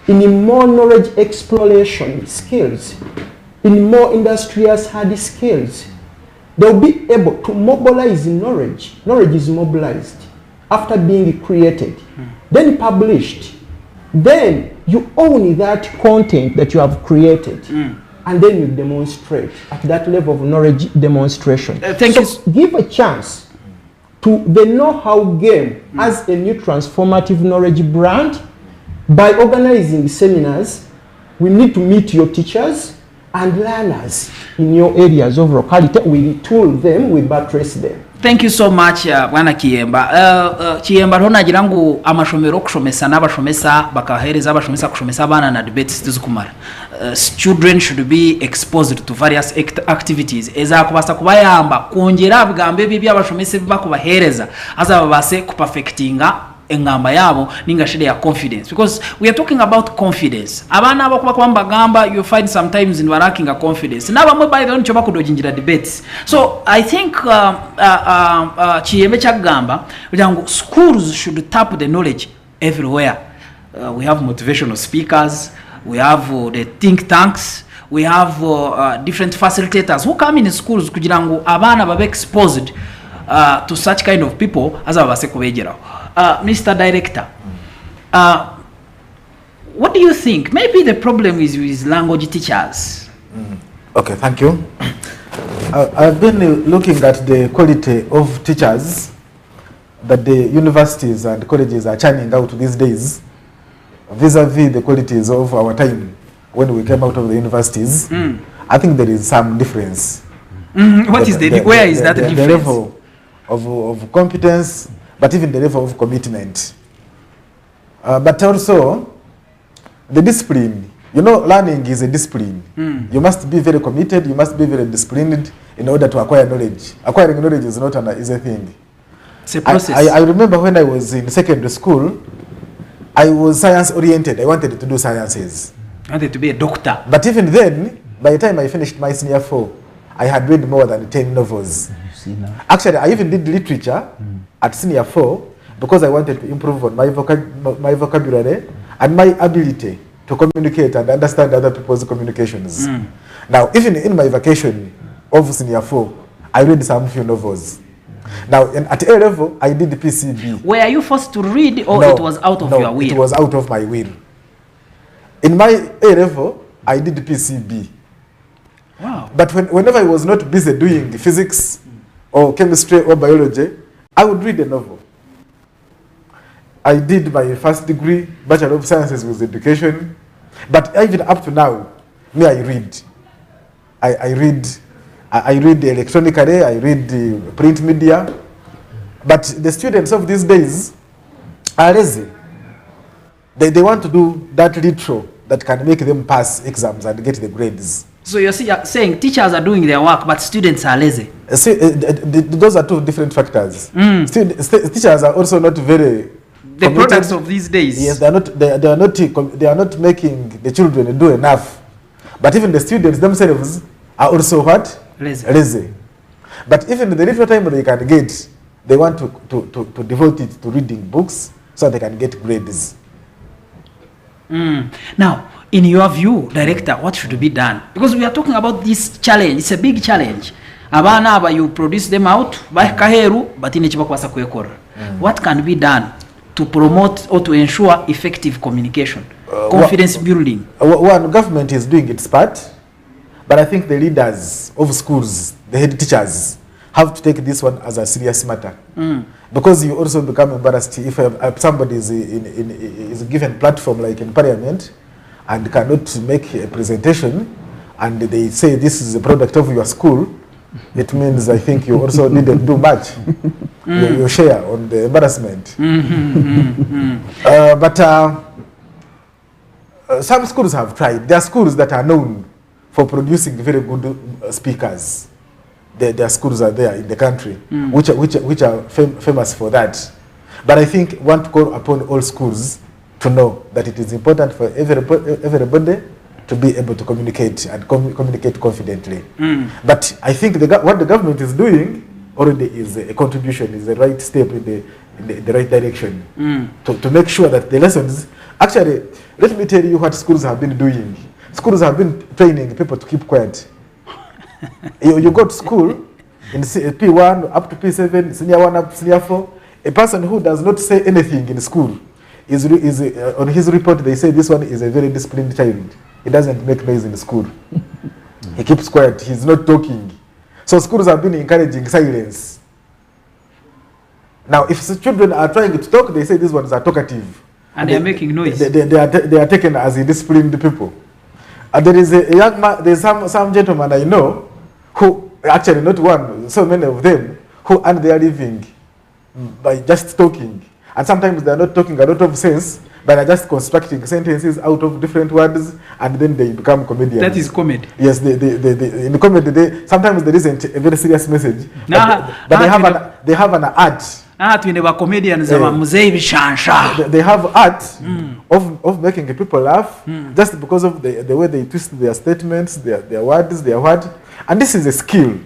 in more knowledge exploration skills, in more industrious hard skills. They'll be able to mobilize knowledge. Knowledge is mobilized after being created, then published. Then you own that content that you have created, and then you demonstrate at that level of knowledge demonstration. Thank so you. Give a chance to the know-how game as a new transformative knowledge brand by organizing seminars. We need to meet your teachers and learners in your areas of locality. We tool them, we buttress them. Thank you so much, Bwana Kiyemba. Kiyemba ariho nagira ngu amashomero okushomesa n'abashomesa bakahereza abashomesa kushomesa abaana na debates tizikumara. Children should be exposed to various activities ezakubaasa kubayamba kwongyera aha bigambo ebi ebyabashomesa ebi bakubahereza haza babaase kuperfectinga engamba yaabo ninga shi their confidence, because we are talking about confidence. Abaana abo kuba kuba nibagamba, you find sometimes nibalackinga confidence, n'abamwe by the way nikyo bakudodgingira debates. So I think Kiyemba ekyakugamba kugira ngu schools should tap the knowledge everywhere. We have motivational speakers, we have the think tanks, we have different facilitators who come in schools kugira ngu abaana babe exposed to such kind of people haza babaase kubegyeraho. Mr. Director, what do you think? Maybe the problem is with language teachers. Okay, thank you. I've been looking at the quality of teachers that the universities and colleges are churning out these days vis-a-vis the qualities of our time when we came out of the universities. I think there is some difference. What is the, where is that The difference? level of competence, but even the level of commitment. But also, the discipline. Learning is a discipline. You must be very committed, you must be very disciplined in order to acquire knowledge. Acquiring knowledge is not an easy thing. It's a process. I remember when I was in secondary school, I was science oriented. I wanted to do sciences. I wanted to be a doctor. But even then, by the time I finished my senior 4, I had read more than 10 novels. You see now. Actually, I even did literature at senior 4 because I wanted to improve on my vocabulary and my ability to communicate and understand other people's communications. Now, even in my vacation of senior 4, I read some few novels. Now, at A level, I did PCB. Were you forced to read, or No, it was out of no, your will? It was out of my will. In my A level, I did PCB. Wow. But whenever I was not busy doing physics or chemistry or biology, I would read a novel. I did my first degree, Bachelor of Sciences with Education. But even up to now, me, I read. I read electronically, I read the print media. But the students of these days are lazy. They want to do that little that can make them pass exams and get the grades. So you're saying teachers are doing their work, but students are lazy. See, those are two different factors. Teachers are also not very The committed. products of these days. Yes, they are not. They are not. They are not making the children do enough. But even the students themselves are also what? Lazy. Lazy. But even the little time they can get, they want to, to, to, to devote it to reading books so they can get grades. Now, in your view, director, what should be done? Because we are talking about this challenge, it's a big challenge. Abaana aba you produce them out, bahika aheeru bataine eki bakubaasa kwekorera. What can be done to promote or to ensure effective communication, confidence building? One, government is doing its part, but I think the leaders of schools, the head teachers, have to take this one as a serious matter. Because you also become embarrassed if somebody is, in, is given platform like in parliament and cannot make a presentation and they say this is a product of your school, it means I think you also didn't do much. You share on the embarrassment. But some schools have tried. There are schools that are known for producing very good speakers. There are schools are there in the country which are famous for that. But I think want to call upon all schools to know that it is important for everybody to be able to communicate and communicate confidently. But I think what the government is doing already is a contribution, is the right step in the right direction to make sure that the lessons, actually, let me tell you what schools have been doing. Schools have been training people to keep quiet. You go to school in P1 up to P7, senior 1 up to senior 4, a person who does not say anything in school, is on his report they say this one is a very disciplined child. He doesn't make noise in school. He keeps quiet, he's not talking. So schools have been encouraging silence. Now, if children are trying to talk, they say these ones are talkative. And they are making noise. They are taken as indisciplined people. And there is a young man, there's some gentleman I know who, actually not one, so many of them, who earn their living by just talking. And sometimes they are not talking a lot of sense, but are just constructing sentences out of different words, and then they become comedians. That is comedy. Yes, in comedy, sometimes there isn't a very serious message, but they have an art. Aha twine ba comedians aba muzeyi bishansha. They have art of making people laugh just because of the way they twist their statements, their words, their what. And this is a skill.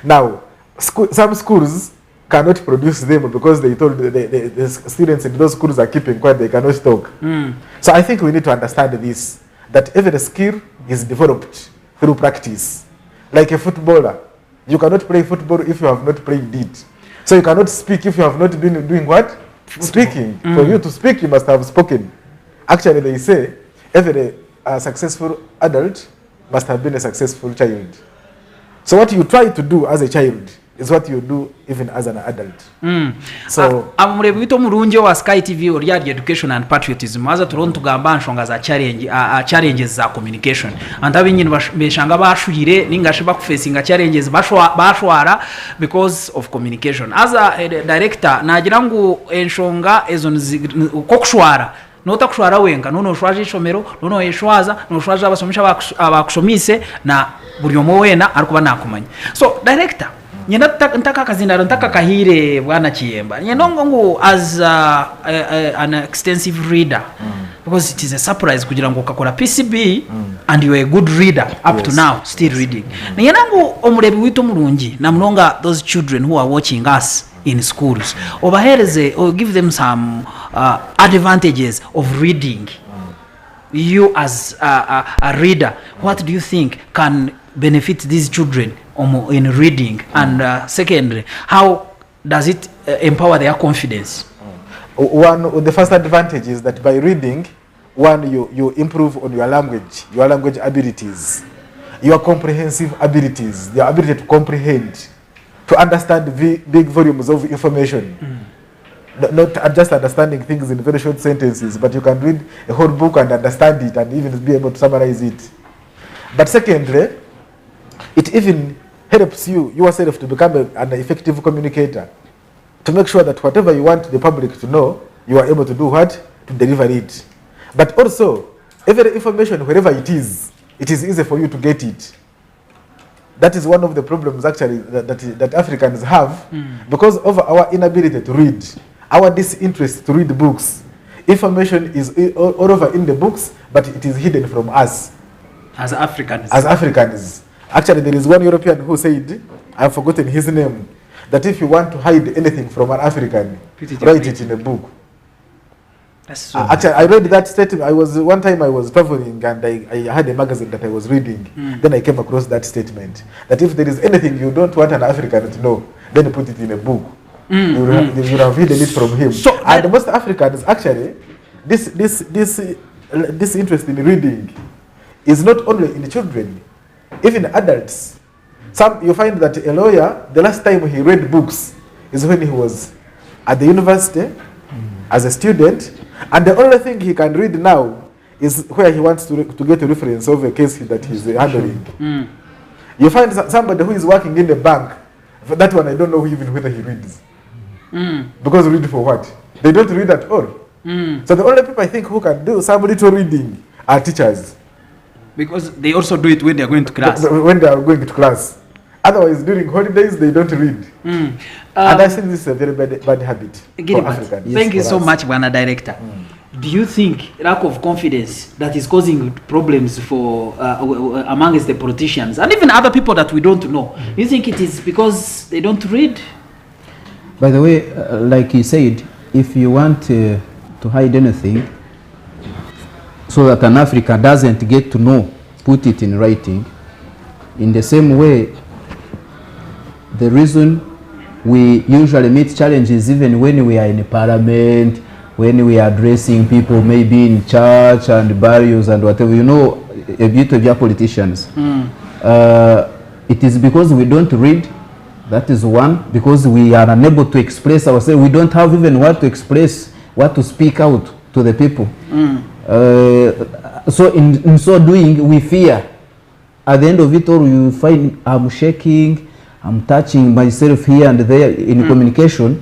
Now, some schools cannot produce them because they told the students in those schools are keeping quiet, they cannot talk. So I think we need to understand this, that every skill is developed through practice. Like a footballer, you cannot play football if you have not played it. So you cannot speak if you have not been doing what? Speaking. For you to speak, you must have spoken. Actually, they say every successful adult must have been a successful child. So what you try to do as a child is what you do even as an adult. So Amurebi wito murungi wa Sky TV ori ari education and patriotism, haza turiho nitugamba aha nshonga za challenges za communication, antu abinyini beshanga bashuhire ningashi bakufacinga challenges bashwara because of communication. Aza director nagira ngu enshonga ezo uko kushwara notakushwara wenka, nono oshwaje ishomero, nono oyeshwaza, noshwaje abasomesha abakushomise na buri omwe weena arikuba nakumanya. So director, nyenda ntaka akazindaro ntaka kahire bwana Kiyemba, nyenda ngu as an extensive reader, because it is a surprise kugira ngu ukakora PCB and you are a good reader up to now still reading. Nyenda ngu omurebi witu murungi na munonga those children who are watching us in schools, obahereze or give them some advantages of reading. You as a reader, what do you think can benefit these children in reading? And secondly, how does it empower their confidence? One, the first advantage is that by reading, one, you improve on your language, your language abilities, your comprehensive abilities, your ability to comprehend, to understand big volumes of information. Not just understanding things in very short sentences, but you can read a whole book and understand it and even be able to summarize it. But secondly, it even helps you yourself to become an effective communicator, to make sure that whatever you want the public to know, you are able to do what? To deliver it. But also, every information, wherever it is, it is easy for you to get it. That is one of the problems actually that Africans have, because of our inability to read, our disinterest to read books. Information is all over in the books, but it is hidden from us. As Africans. As Africans. Actually, there is one European who said, I've forgotten his name, that if you want to hide anything from an African, Put it in write it in a book. That's so Actually, I read that statement. I was one time I was traveling and I had a magazine that I was reading. Then I came across that statement that if there is anything you don't want an African to know, then put it in a book. You will have, you will have hidden it from him. So and most Africans actually, this interest in reading is not only in children, even adults. Some you find that a lawyer, the last time he read books is when he was at the university as a student, and the only thing he can read now is where he wants to get a reference of a case that he's handling. You find somebody who is working in a bank, for that one I don't know even whether he reads. Because read for what? They don't read at all. So the only people I think who can do some little reading are teachers. Because they also do it when they are going to class. When they are going to class. Otherwise, during holidays, they don't read. And I think this is a very bad habit for Gilbert, Africans. thank you for so us. much, Bwana Director. Do you think lack of confidence that is causing problems for amongst the politicians and even other people that we don't know? You think it is because they don't read? By the way, like he said, if you want to hide anything so that an African doesn't get to know, put it in writing. In the same way, the reason we usually meet challenges even when we are in parliament, when we are addressing people maybe in church and barriers and whatever, a bit of your politicians. It is because we don't read. That is one, because we are unable to express ourselves. We don't have even what to express, what to speak out to the people. So in so doing, we fear. At the end of it all, you find I'm shaking, I'm touching myself here and there in communication.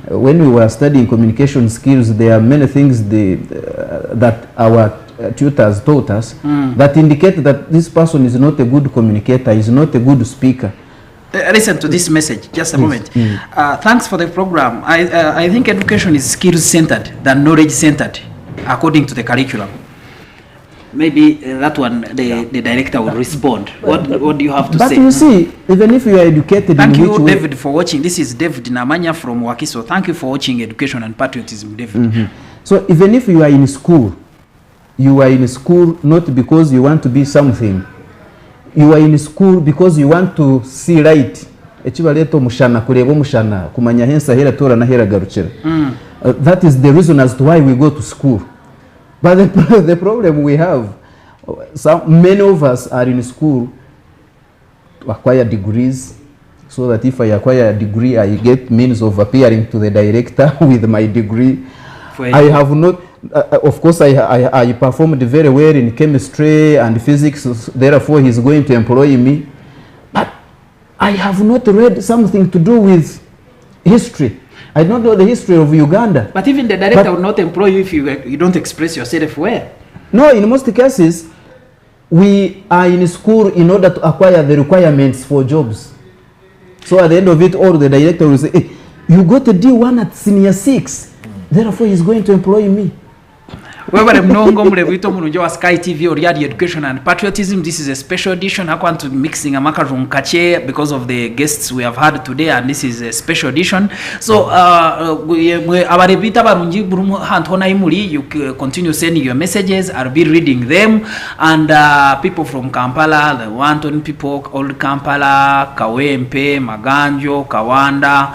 When we were studying communication skills, there are many things that our tutors taught us that indicate that this person is not a good communicator, is not a good speaker. Listen to this message, just a Yes. moment. Thanks for the program. I think education is skills-centered than knowledge-centered, according to the curriculum. Maybe that one, the director will respond. What do you have to But say? you see, even if you are educated Thank in you, which way... David, for watching. This is David Namanya from Wakiso. Thank you for watching Education and Patriotism, David. So even if you are in school, you are in school not because you want to be something. You are in school because you want to see light. Ekibareeta omushana, kureeba omushana, kumanya ahu ensi ahu eratoora n'ahu eragarukira. That is the reason as to why we go to school. But the problem we have, many of us are in school to acquire degrees, so that if I acquire a degree, I get means of appearing to the director with my degree. For I have not, of course, I performed very well in chemistry and physics, so therefore he's going to employ me. But I have not read something to do with history. I don't know the history of Uganda. But even the director will not employ you if you don't express yourself well. No, in most cases, we are in school in order to acquire the requirements for jobs. So at the end of it all, the director will say, hey, you got a D1 at senior 6, therefore he's going to employ me. Webale munonga omurebi waitu omurungi owa Sky TV ori ahari Education and Patriotism. This is a special edition. Hakuba mixing amakajungu kakye because of the guests we have had today, and this is a special edition. So abarebi baitu abarungi buri hantu hoona ahi muri, you continue sending your messages. I'll be reading them. And people from Kampala, the Wanton people, Old Kampala, Kawempe, Maganjo, Kawanda,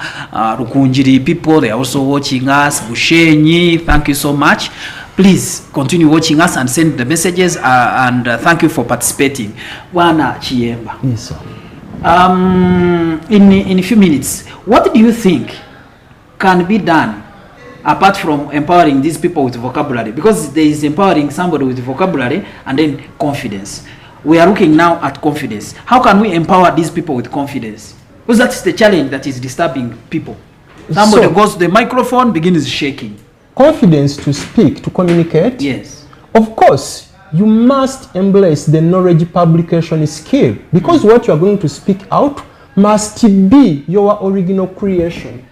Rukungiri people, they are also watching us. Bushenyi, thank you so much. Please continue watching us and send the messages, and thank you for participating. Bwana Chiyemba. Yes, sir. In a few minutes, what do you think can be done apart from empowering these people with vocabulary? Because there is empowering somebody with vocabulary and then confidence. We are looking now at confidence. How can we empower these people with confidence? Because that's the challenge that is disturbing people. Somebody goes to the microphone, begins shaking. Confidence to speak, to communicate. Yes. Of course, you must embrace the knowledge publication skill, because what you are going to speak out must be your original creation.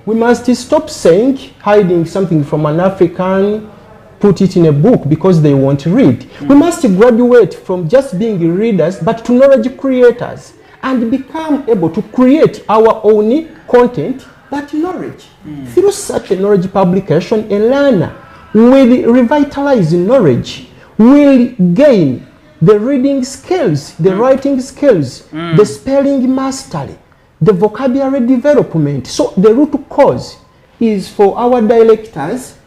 We must stop saying, hiding something from an African, put it in a book because they won't read. We must graduate from just being readers but to knowledge creators and become able to create our own content but knowledge. Through such a knowledge publication, a learner will revitalize knowledge, will gain the reading skills, the writing skills, the spelling mastery, the vocabulary development. So the root cause is for our directors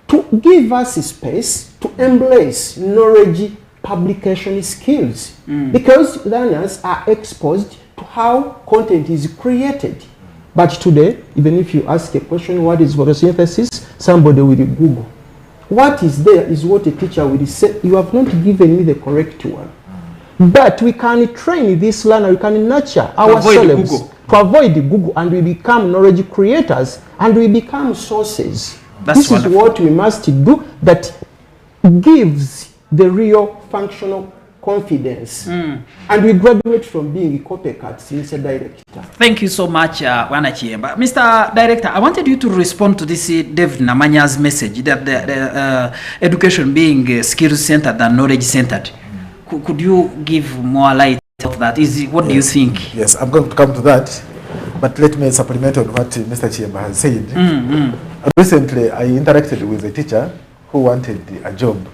to give us space to embrace knowledge publication skills, because learners are exposed to how content is created. But today, even if you ask a question, what is photosynthesis, somebody will Google. What is there is what a teacher will say, you have not given me the correct one. But we can train this learner, we can nurture To avoid ourselves Google. to avoid Google, and we become knowledge creators and we become sources. That's This is wonderful. what we must do that gives the real functional confidence. And we graduate from being copycats, Mr. Director. Thank you so much, Bwana Kiyemba. Mr. Director, I wanted you to respond to this David Namanya's message that the education being skills-centered and knowledge-centered. Could you give more light of that? What do you think? Yes, I'm going to come to that, but let me supplement on what Mr. Kiyemba has said. Recently, I interacted with a teacher who wanted a job.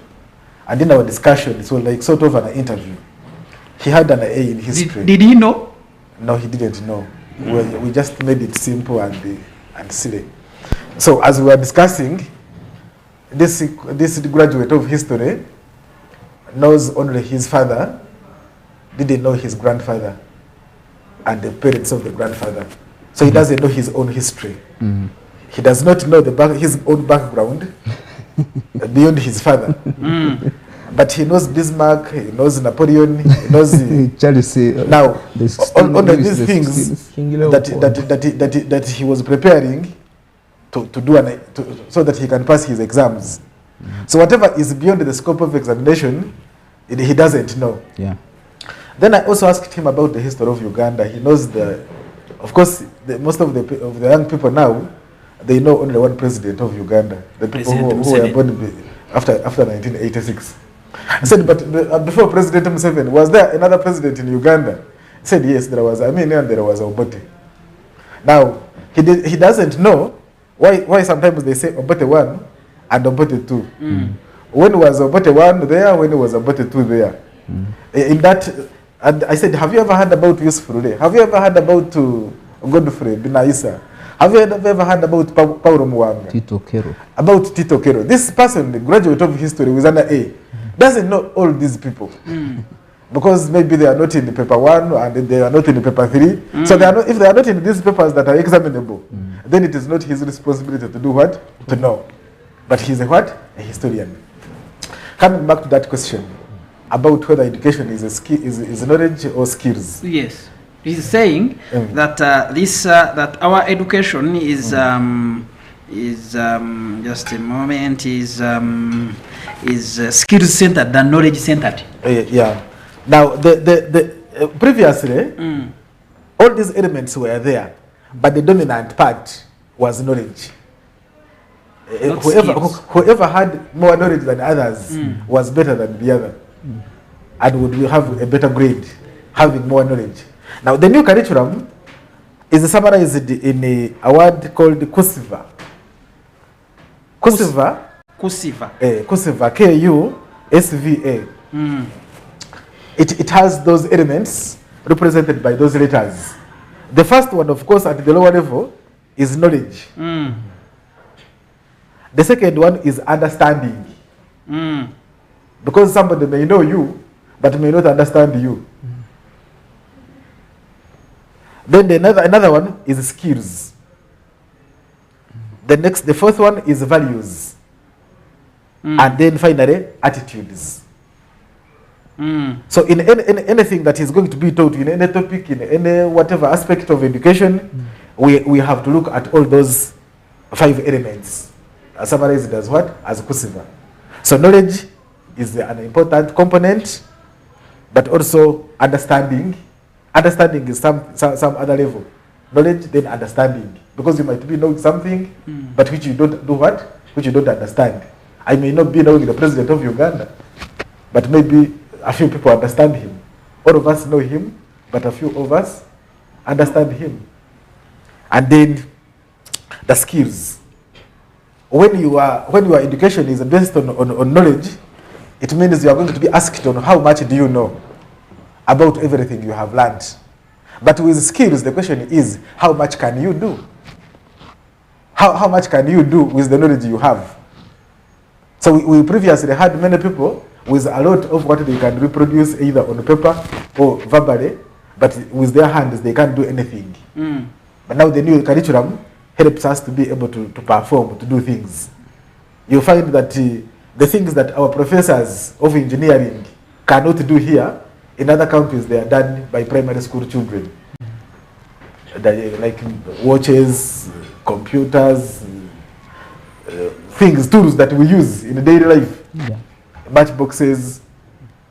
And in our discussion, it was like sort of an interview. He had an A in history. Did he know? No, he didn't know. We just made it simple and silly. So as we were discussing, this graduate of history knows only his father, didn't know his grandfather and the parents of the grandfather. So he doesn't know his own history. He does not know his own background beyond his father. But he knows Bismarck, he knows Napoleon, he knows... Charles, now, the 16 on Louis these the things sixteenth. King Leopold. that he was preparing to do an, to, so that he can pass his exams. So whatever is beyond the scope of examination, he doesn't know. Then I also asked him about the history of Uganda. He knows the, of course, the, most of the of the young people now, they know only one president of Uganda, the people President who were Museveni. born after 1986. I said, but before President Museveni, was there another president in Uganda? He said, yes, there was Amin and there was Obote. Now, he doesn't know why sometimes they say Obote 1 and Obote 2. When was Obote 1 there? When was Obote 2 there? In that, and I said, have you ever heard about Yusuf Lule? Have you ever heard about Godfrey Binaisa? Have you ever heard about Paulo Muwanga? Tito Okello. About Tito Okello. This person, the graduate of history with an A, doesn't know all these people. Because maybe they are not in the paper 1 and they are not in the paper 3. So they are not, if they are not in these papers that are examinable, then it is not his responsibility to do what? To know. But he's a what? A historian. Coming back to that question about whether education is a skill, is knowledge or skills. Yes. He's saying that that our education is, is just a moment, is skill centered than knowledge centered. Yeah. Now the previously all these elements were there, but the dominant part was knowledge. Not skills. Whoever had more knowledge than others was better than the other, and would have a better grade having more knowledge. Now, the new curriculum is summarized in a word called KUSVA. KUSVA. KUSVA. KUSVA, K-U-S-V-A. It has those elements represented by those letters. The first one, of course, at the lower level is knowledge. The second one is understanding. Because somebody may know you, but may not understand you. Then the another one is skills. The fourth one is values. And then finally, attitudes. So in anything that is going to be taught, in any topic, in any whatever aspect of education, we have to look at all those 5 elements, summarized as what? As KUSVA. So knowledge is an important component, but also understanding. Understanding is some other level. Knowledge, then understanding. Because you might be knowing something, but which you don't do what? Which you don't understand. I may not be knowing the president of Uganda, but maybe a few people understand him. All of us know him, but a few of us understand him. And then the skills. When, you are, when your education is based on, on, on knowledge, it means you are going to be asked on how much do you know about everything you have learned. But with skills, the question is, how much can you do? How, how much can you do with the knowledge you have? So we, we previously had many people with a lot of what they can reproduce either on paper or verbally, but with their hands they can't do anything. But now the new curriculum helps us to be able to, to perform, to do things. You find that uh, the things that our professors of engineering cannot do here, in other countries they are done by primary school children. They, like watches, computers, uh, things, tools that we use in daily life. Yeah. Matchboxes.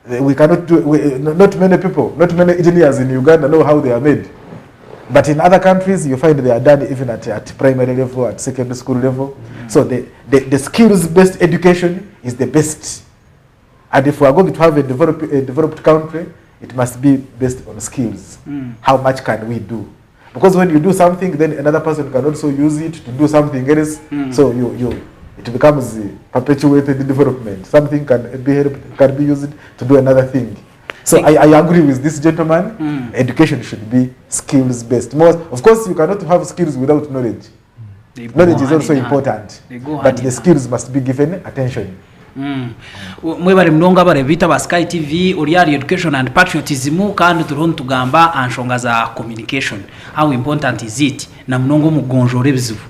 We cannot do, we, not many people, not many engineers in Uganda know how they are made. But in other countries, you find they are done even at, at primary level, at secondary school level. So the, the, the skills-based education is the best. And if we are going to have a, develop, a developed country, it must be based on skills. How much can we do? Because when you do something, then another person can also use it to do something else. So you, you, it becomes perpetuated development. Something can be, helped, can be used to do another thing. So I, I agree with this gentleman. Education should be skills based. More, of course, you cannot have skills without knowledge. They go Knowledge is hand also in hand. important, They go but hand the in skills must be given attention. Mwebare munonga abareebi baitu aba Sky TV ori ahari education and patriotism kandi turiho nitugamba aha nshonga za communication how important is it na munonga omu kugonjoora ebizibu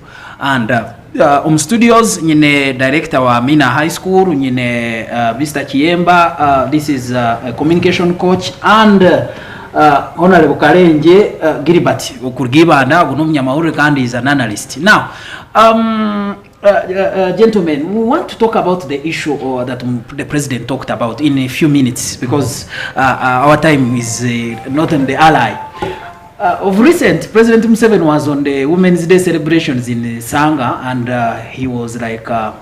and uh, omu studios nyine director wa Mina High School nyine uh, Mr Kiyemba uh, this is uh, a communication coach and uh, Honorable Karengye uh, Gilbert okuruga Ibanda ogu n'omunyamahurire kandi is an analyst now um, Uh, uh, gentlemen, we want to talk about the issue or that the president talked about in a few minutes because uh, uh, our time is uh, not on the ally. Uh, of recent, President Museveni was on the Women's Day celebrations in Sanga and uh, he was like, uh,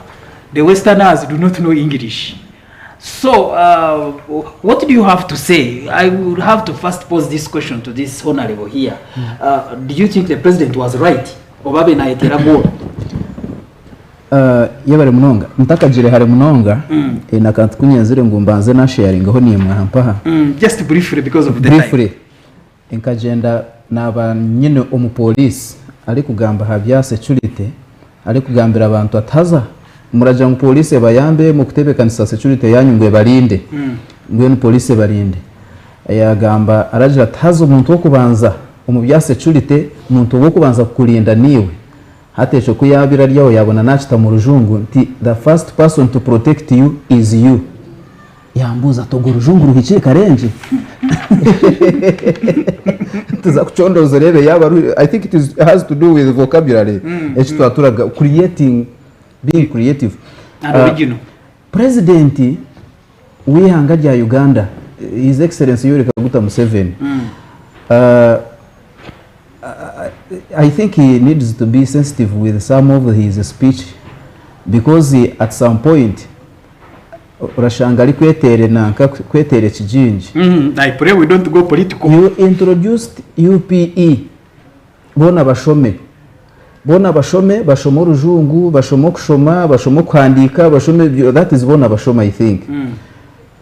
the Westerners do not know English. So, uh, what do you have to say? I would have to first pose this question to this honorable here. Uh, do you think the president was right? Oba nayetera goal? Yebare munonga ntakagire hare munonga mm. nakantu kunyenzire ngu mbanze nasharingaho nimwe mpaha Just briefly because of the briefly time. Nkagenda naba nyine omupolisi arikugamba aha bya security arikugambira abantu ataza muragira ngu polisi ebayambe mu kutebekanisa security yanyu ngu ebarinde mbwenu polisi ebarinde yagamba aragira ati haza omuntu w'okubanza omu bya security omuntu w'okubanza kukurinda niiwe hati ekyo ku yaabire ari aho yaabona naakita mu rujungu nti the first person to protect you is you yambuuza ati ogwo rujungu ruhikire Karengye tuza kucondooza oreebe yaaba i think it is, has to do with vocabulary eki twaturaga creating being creative And original. President w'ihanga rya Uganda His Excellency Yoweri Kaguta Museveni I think he needs to be sensitive with some of his speech because he, at some point urashanga ari kwetere nanka kwetere ekigingi I pray we don't go political. You introduced UPE boona bashome boona bashome bashome orujungu bashome okushoma bashome okuhandiika bashome ebyo that is boona bashome I think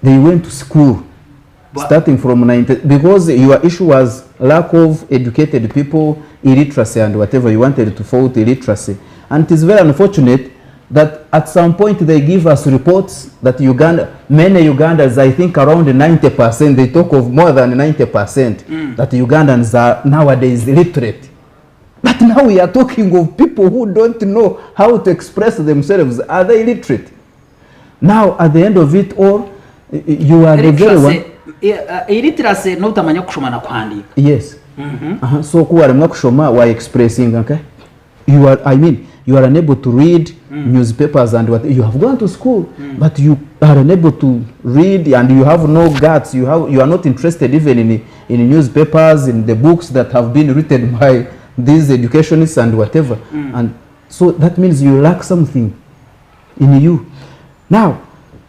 they went to school starting from 90 because your issue was lack of educated people illiteracy and whatever you wanted to fault illiteracy and it is very unfortunate that at some point they give us reports that Uganda many Ugandans I think around 90% they talk of more than 90% that Ugandans are nowadays illiterate. But now we are talking of people who don't know how to express themselves. Are they illiterate? Now, at the end of it all, you are the very one. Illiteracy n'obutamanya kushoma na kuhandiika. Yes. So ku waremwa kushoma wa expressing okay? You are I mean you are unable to read newspapers and what you have gone to school but you are unable to read and you have no guts you have you are not interested even in in newspapers in the books that have been written by these educationists and whatever and so that means you lack something in you. Now,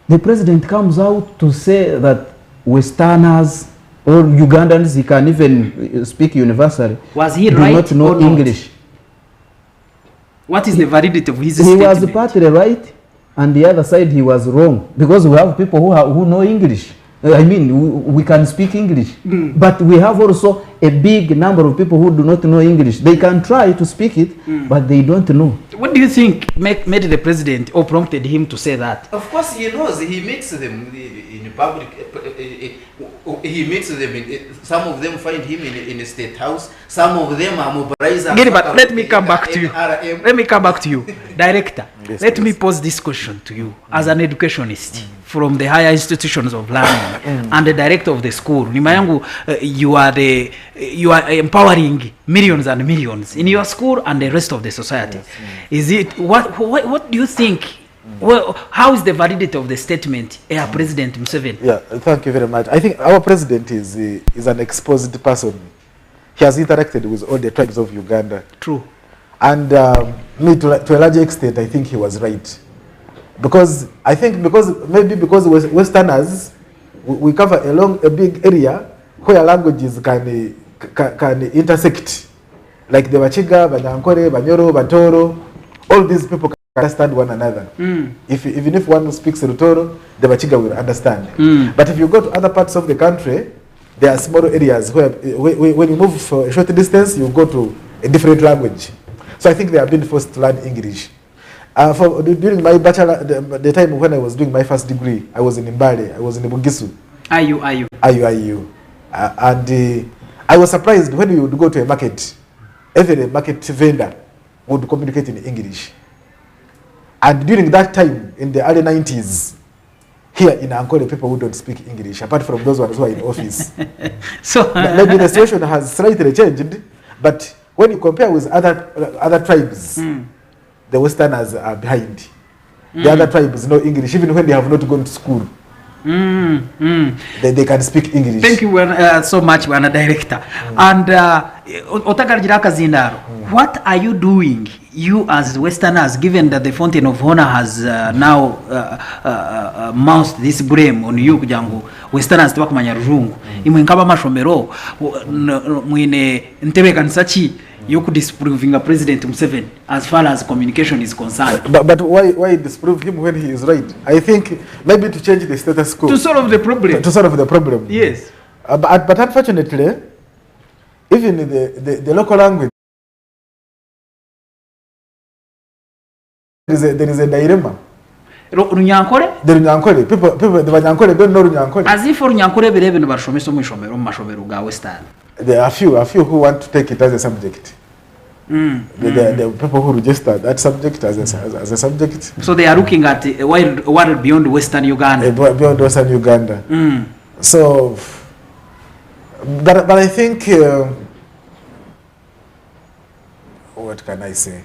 the president comes out to say that Westerners or Ugandans, he can even speak universally, Was he do right not know or not? English. What is the validity of his He statement? was partly right, and the other side he was wrong because we have people who, have, who know English. I mean, we can speak English, but we have also a big number of people who do not know English. They can try to speak it, but they don't know. What do you think make, made the president or prompted him to say that? Of course, he knows. He meets them in public. He meets them. In, some of them find him in a state house. Some of them are mobilizers. Gilbert, let me come back to you. Let me come back to you. Director, Yes, let me pose this question to you as an educationist from the higher institutions of learning and the director of the school. Nyuma yangu, you are empowering millions and millions in your school and the rest of the society. Is it what do you think? Well, how is the validity of the statement, President Museveni? Yeah, thank you very much. I think our president is an exposed person. He has interacted with all the tribes of Uganda. True. And me, to a large extent, I think he was right. Because I think because maybe because Westerners, we cover a big area where languages can intersect. Like the Bachiga, Banyankore, Banyoro, Batoro, all these people can understand one another. If, even if one speaks Rutoro, the Bachiga will understand. But if you go to other parts of the country, there are small areas where when you move for a short distance, you go to a different language. So I think they have been forced to learn English. During my bachelor, the time when I was doing my first degree, I was in Mbale, I was in Bugisu. IUIU. IUIU. And I was surprised when we would go to a market, every market vendor would communicate in English. And during that time, in the early 90s, here in Ankole, people who don't speak English, apart from those ones who are in office. So maybe the situation has slightly changed, but when you compare with other tribes, the Westerners are behind. The other tribes know English, even when they have not gone to school. They can speak English. Thank you so much, Bwana Director. And Otakargira Kazindaro, what are you doing, you as Westerners, given that the Fountain of Honor has now mounted this blame on you kugira ngo Westerners tibakumanya rujungu imwe nk'abamashomero mwine ntebekanisa ki yo kudisprovinga President Museveni as far as communication is concerned? But why disprove him when he is right? I think maybe to change the status quo. To solve the problem. To solve the problem. Yes. But unfortunately, even the local language, there is a dilemma. Runyankore? The Runyankore. People, the Banyankore don't know Runyankore. As if Runyankore birebe nibarashomesa omu ishomero, omu mashomero ga Western. There are a few who want to take it as a subject. The people who register that subject as a subject. So they are looking at a world beyond Western Uganda. Beyond Western Uganda. So, but I think, what can I say?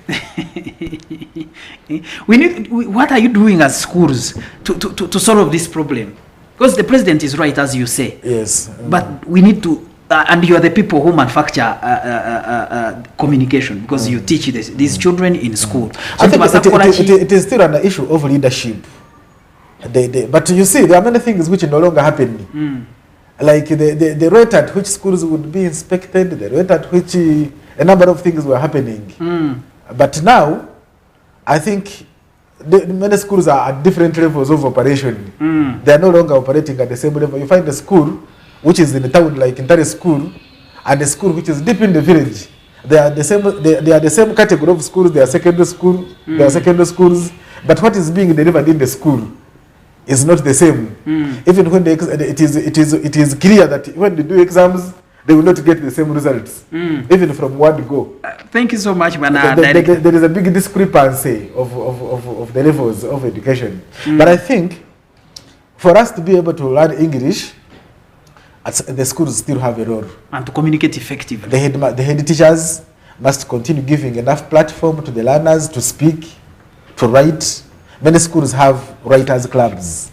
What are you doing as schools to solve this problem? Because the president is right, as you say. Yes. But we need to, and you are the people who manufacture communication, because you teach these children in school. So I think it is still an issue of leadership. But you see, there are many things which no longer happen. Like the rate at which schools would be inspected, the rate at which a number of things were happening. But now, I think many schools are at different levels of operation. They are no longer operating at the same level. You find a school which is in the town, like Ntare School, and a school which is deep in the village. They are the same. They are the same category of schools. They are secondary school. They are secondary schools. But what is being delivered in the school is not the same. Even when it is clear that when they do exams, they will not get the same results, even from word go. Thank you so much, Bwana. There is a big discrepancy of the levels of education. But I think for us to be able to learn English, the schools still have a role. And to communicate effectively. The head teachers must continue giving enough platform to the learners to speak, to write. Many schools have writers' clubs.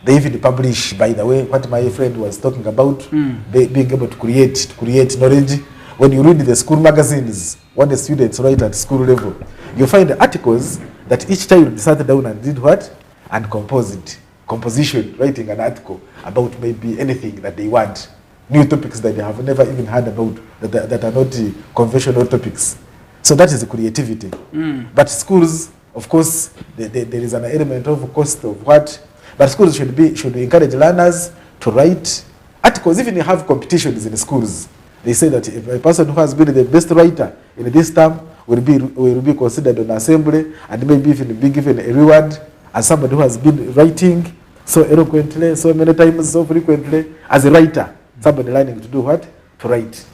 They even publish, by the way, what my friend was talking about, being able to create knowledge. When you read the school magazines, what the students write at school level, you find the articles that each child sat down and did what? and composed composition, writing an article about maybe anything that they want, new topics that they have never even heard about, that, that are not conventional topics. So that is creativity. But schools, of course, the, the, there is an element of cost of what, but schools should be should encourage learners to write articles. Even have competitions in schools. They say that if a person who has been the best writer in this term will be will be considered on assembly and maybe even be given a reward as somebody who has been writing so eloquently, so many times, so frequently, as a writer, somebody learning to do what? To write.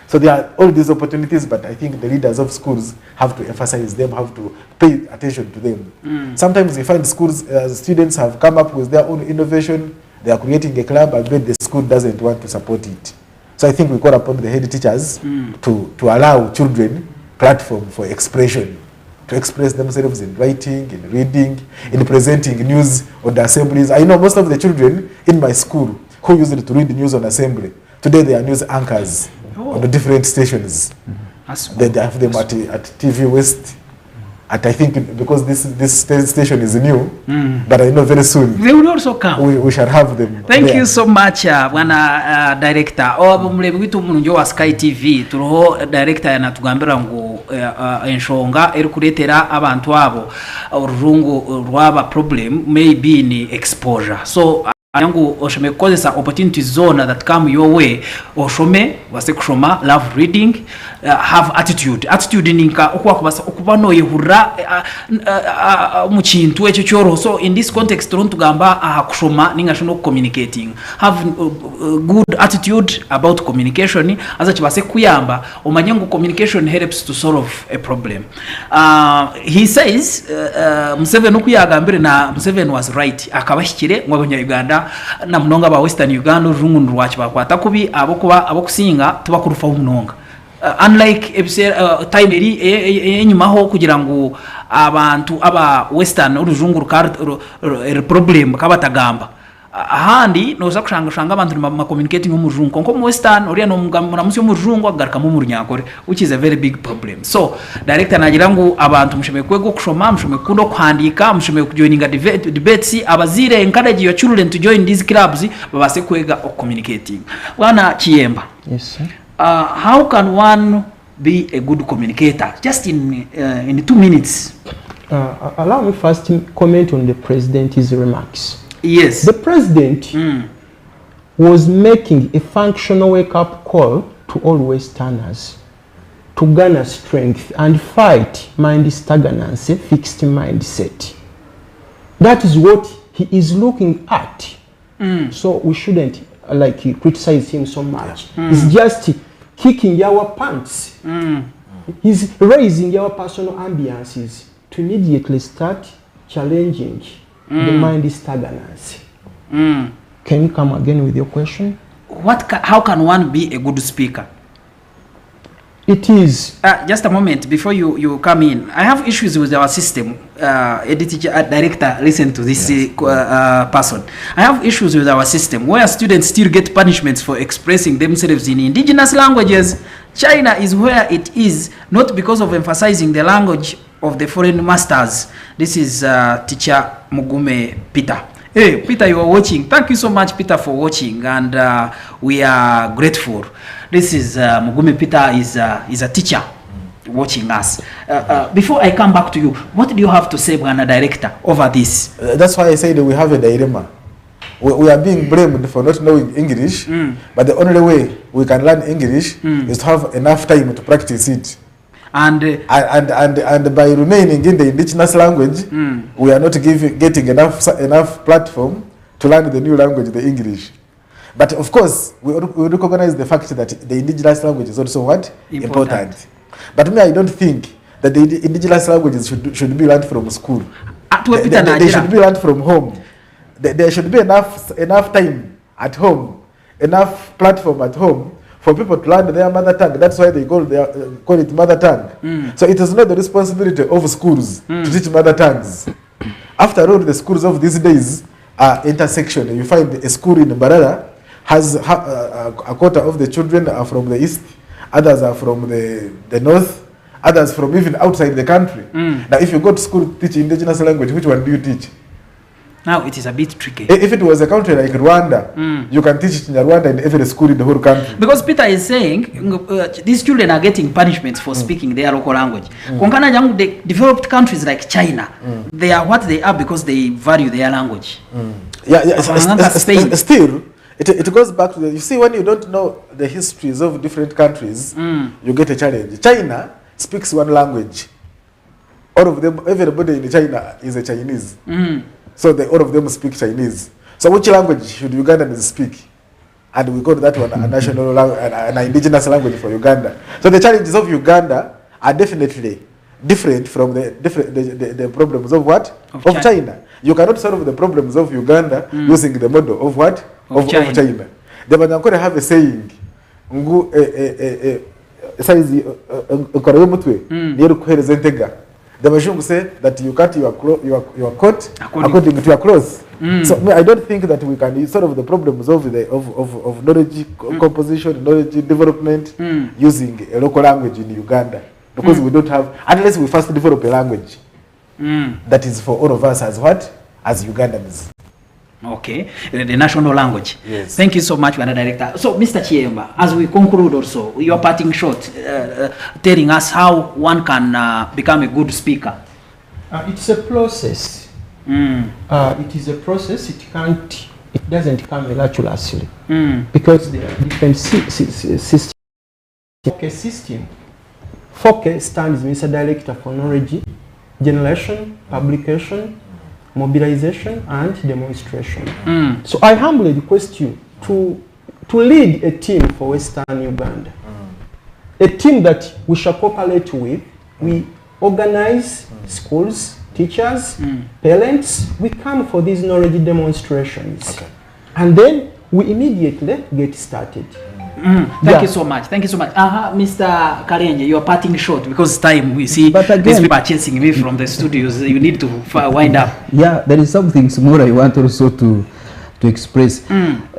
So there are all these opportunities, but I think the leaders of schools have to emphasize them, have to pay attention to them. Sometimes you find schools, students have come up with their own innovation, they are creating a club, and then the school doesn't want to support it. So I think we call upon the head teachers to allow children platform for expression, to express themselves in writing, in reading, in presenting news on the assemblies. I know most of the children in my school who used to read news on assembly, today they are news anchors on the different stations. They have them at TV West, at I think because this station is new, but I know very soon They will also come. we shall have them Thank there. you so much, bwana director. Obu murebi witu omurungi owa Sky TV, turiho director yanatugambira ngu enshonga erikureetera abantu abo orujungu rwaba problem maybe ni exposure. So ngu oshome kukozesa opportunities zoona that come your way, oshome, obase kushoma, love reading, have attitude. Attitude ninka oku wakubasa okuba noyehurira omu kintu ekyo kyoroho. So in this context turiho nitugamba aha kushoma ninga shi n'okucommunicating. Have good attitude about communication, haza kibase kukuyamba omanye ngu communication helps to solve a problem. He says Museveni oku yagambire, na Museveni was right, akaba ahikire ngu abanya-Uganda na munonga aba Western Uganda orujungu nirwakibakwata kubi ahabw'okuba abokusinga tibakurufaho munonga. Unlike ebiseera time eri eyenyimaho kugira ngu abantu aba Western orujungu ruka eri problem bakaba batagamba. Ahandi noza kushanga oshanga abantu nibama communicating omu rujungu kwonka omu Western oriya nomuramutsya omu rujungu akugarukamu omu runyankore, which is a very big problem. So director nagira ngu abantu mushemereire kwega okushoma, mushemereire kukunda okuhandiika, mushemereire kujoininga debates, abazaire encourage your children to join these clubs babaase kwega okucommunicating. Bwana Kiyemba, Yes, sir. How can one be a good communicator? Just in 2 minutes. Allow me first to comment on the president's remarks. Yes. The president was making a functional wake-up call to all Westerners to garner strength and fight mind stagnancy, fixed mindset. That is what he is looking at. So we shouldn't like criticize him so much. He's just kicking our pants. He's raising our personal ambiances to immediately start challenging the mind stagnancy. Can you come again with your question? How can one be a good speaker? It is. Just a moment before you come in. I have issues with our system. Editor, director, listen to this person. I have issues with our system where students still get punishments for expressing themselves in indigenous languages. China is where it is, not because of emphasizing the language of the foreign masters. This is teacher Mugume Peter. Hey, Peter, you are watching. Thank you so much, Peter, for watching, and we are grateful. This is Mugume Peter is a teacher watching us. Before I come back to you, what do you have to say, Bwana Director, over this? That's why I said we have a dilemma. We are being blamed for not knowing English, but the only way we can learn English is to have enough time to practice it. And and by remaining in the indigenous language, we are not getting enough platform to learn the new language, the English. But of course, we recognize the fact that the indigenous language is also what? Important. But me, I don't think that the indigenous languages should be learned from school. Tuwe They, Peter they Najira. should be learned from home. There should be enough time at home, enough platform at home for people to learn their mother tongue. That's why they call it mother tongue. So it is not the responsibility of schools to teach mother tongues. After all, the schools of these days are intersection. You find a school in Mbarara has a quarter of the children are from the east, others are from the north, others from even outside the country. Now, if you go to school to teach indigenous language, which one do you teach? Now it is a bit tricky. If it was a country like Rwanda, you can teach Kinyarwanda in every school in the whole country. Because Peter is saying ngu, these children are getting punishments for speaking their local language. Kwonka nagira ngu the developed countries like China, they are what they are because they value their language. Yeah, Bakaba nka Spain. Still, it goes back to the, you see, when you don't know the histories of different countries, you get a challenge. China speaks one language. All of them, everybody in China is a Chinese. So all of them speak Chinese. So which language should Ugandans speak? And we call that one a national, an indigenous language for Uganda. So the challenges of Uganda are definitely different from the problems of what? Of Of China. China. You cannot solve the problems of Uganda using the model of what? Of Of China. China. The Banyankore have a saying, ngu, size, enkora y'omutwe, niyo erikuhereza entega. The Bajungu say that you cut your coat According according to your clothes. So me, I don't think that we can solve the problems of knowledge composition, knowledge development using a local language in Uganda, because we don't have, unless we first develop a language that is for all of us as what? As Ugandans. Okay, the national language. Yes. Thank you so much, Madam Director. So, Mr. Kiyemba, as we conclude also, your parting shot, telling us how one can become a good speaker. It's a process. It is a process. It can't, it doesn't come miraculously. Because there are different systems. 4K system. 4K stands, Mr. Director, for knowledge generation, publication, mobilization, and demonstration. So I humbly request you to lead a team for Western Uganda. A team that we shall cooperate with. We organize schools, teachers, parents. We come for these knowledge demonstrations. And then we immediately get started. Thank you so much. Thank you so much. Mr. Karenje, you are parting short because time, we see But again, these people are chasing me from the studios. You need to wind up. Yeah, there is something small I want also to express.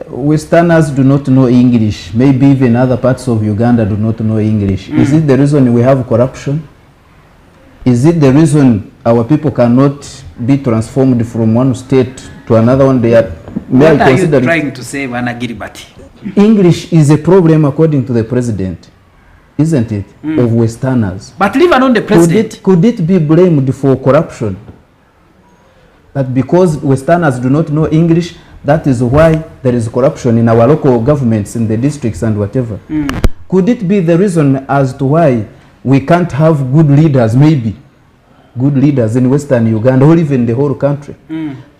Westerners do not know English. Maybe even other parts of Uganda do not know English. Is it the reason we have corruption? Is it the reason our people cannot be transformed from one state to another one? They are, may I What are you consider it trying to say, Bwana Gilbert? English is a problem according to the president, isn't it, of Westerners. But leave alone the president. Could it be blamed for corruption? That because Westerners do not know English, that is why there is corruption in our local governments, in the districts and whatever. Could it be the reason as to why we can't have good leaders, maybe, good leaders in Western Uganda or even the whole country?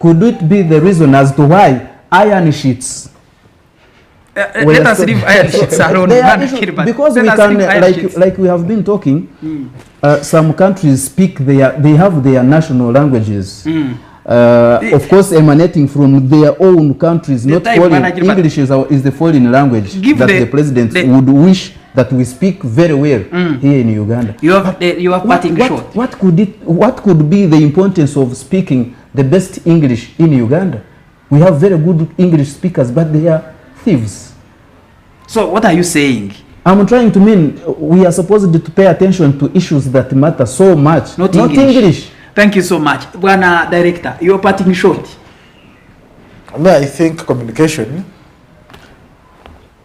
Could it be the reason as to why iron sheets Well, Let us so leave iron sheets alone, They are Bwana issues, Gilbert. because Let we us can, leave iron sheets. like we have been talking, some countries speak their, they have their national languages. Of course, emanating from their own countries, The not time, foreign. Bwana Gilbert. English is the foreign language Give that the president the would wish that we speak very well here in Uganda. You have parting shot. What could be the importance of speaking the best English in Uganda? We have very good English speakers, but they are thieves. So what are you saying? I'm trying to mean we are supposed to pay attention to issues that matter so much. Not Not English. English. Thank you so much. Bwana Director, your parting shot. I think communication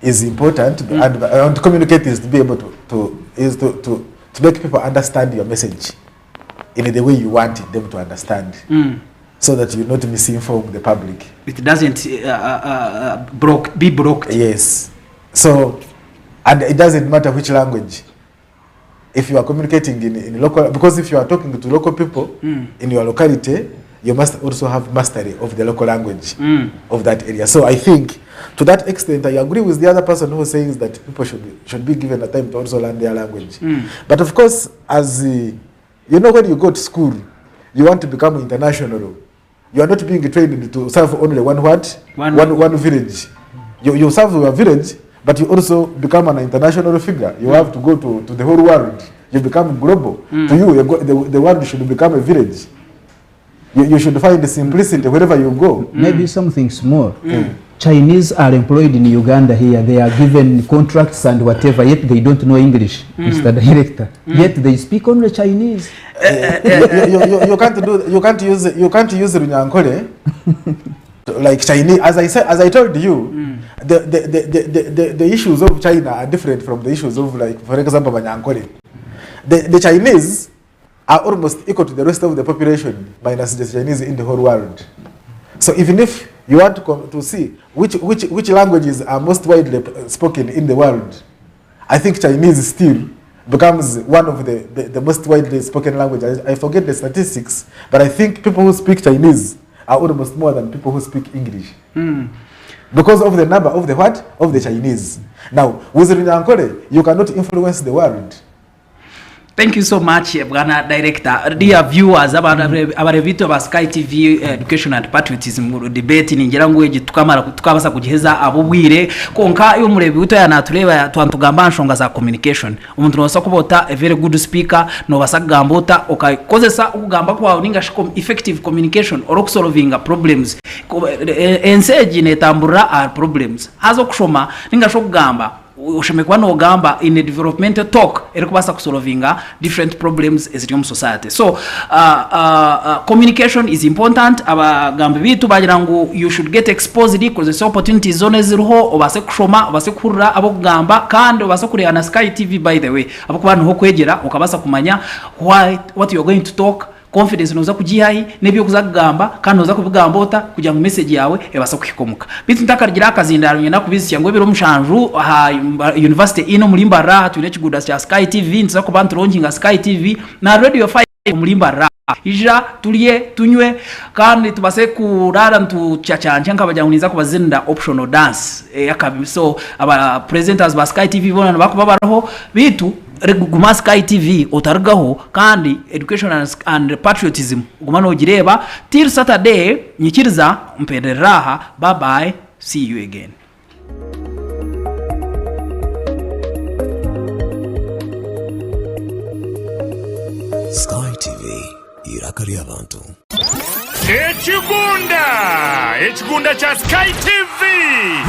is important, and to communicate is to be able to make people understand your message in the way you want them to understand, so that you not misinform the public. It doesn't be broke. Yes. And it doesn't matter which language. If you are communicating in local, because if you are talking to local people in your locality, you must also have mastery of the local language of that area. So I think to that extent, I agree with the other person who says that people should be given a time to also learn their language. But of course, when you go to school, you want to become international. You are not being trained to serve only one what? One, one village. You serve your village, but you also become an international figure. You have to go to the whole world. You become global. To you, the world should become a village. You should find the simplicity wherever you go. Maybe something small. Chinese are employed in Uganda here. They are given contracts and whatever, yet they don't know English, Mr. Director. Yet they speak only Chinese. You can't do you can't use Runyankole like Chinese. As I said, as I told you, the issues of China are different from the issues of, like, for example, Banyankole. The Chinese are almost equal to the rest of the population minus the Chinese in the whole world. So even if you want to see which languages are most widely spoken in the world, I think Chinese still becomes one of the most widely spoken languages. I forget the statistics, but I think people who speak Chinese are almost more than people who speak English. Because of the number of the what? Of the Chinese. Now, with Runyankole, you cannot influence the world. Thank you so much, Bwana Director. Dear viewers, abarebitu ba Sky TV, Education and Patriotism debate ningira ngu egi tukamara tukabasa kugiheza abo bwire. Konka iyo murebi wito yanatureba, twantugamba nshonga za communication. Omuntu nobasa kuba ota a very good speaker, nobasa kugamba ota okakozesa okugamba kwawe ninga shi effective communication or okusolvinga problems. Ensi egi netamburira our problems. Haza okushoma ninga shi okugamba, oshome kuba nogamba in a developmental talk erikubasa kusolvinga different problems eziri omu society. So communication is important. Abagambi bitu bagira ngu you should get exposed, kozesa opportunities zona eziriho, obase kushoma, obase kuhurira abokugamba, kandi obase kureba na Sky TV, by the way, abakuba niho kwegera okabasa kumanya what you are going to talk. Confidence noza kugihahi n'ebyo kuza kugamba, kandi noza kubigamba ota kugira ngu message yawe ebasa kuhikomuka. Bitu ntakagira akazindaro, nyina kubizisya ngo ebiro 7 aha university ino muri Mbarara twine ekiguda kya Sky TV. Ntuza kuba nturalaunchinga Sky TV na Radio 5 muri Mbarara. Ija turye, tunywe, kandi tubase kurara ntucacanca nkabagira ngu niza kubazinira optional dance akabi. So aba presenters ba Sky TV bona bakuba baraho. Bitu guma Sky TV otarugaho, kandi Education and Patriotism guma nogireba till Saturday. Nyikiriza mperera aha. Bye bye, see you again. Sky TV, iraka ry'abantu. Ekigunda, ekigunda kya Sky TV,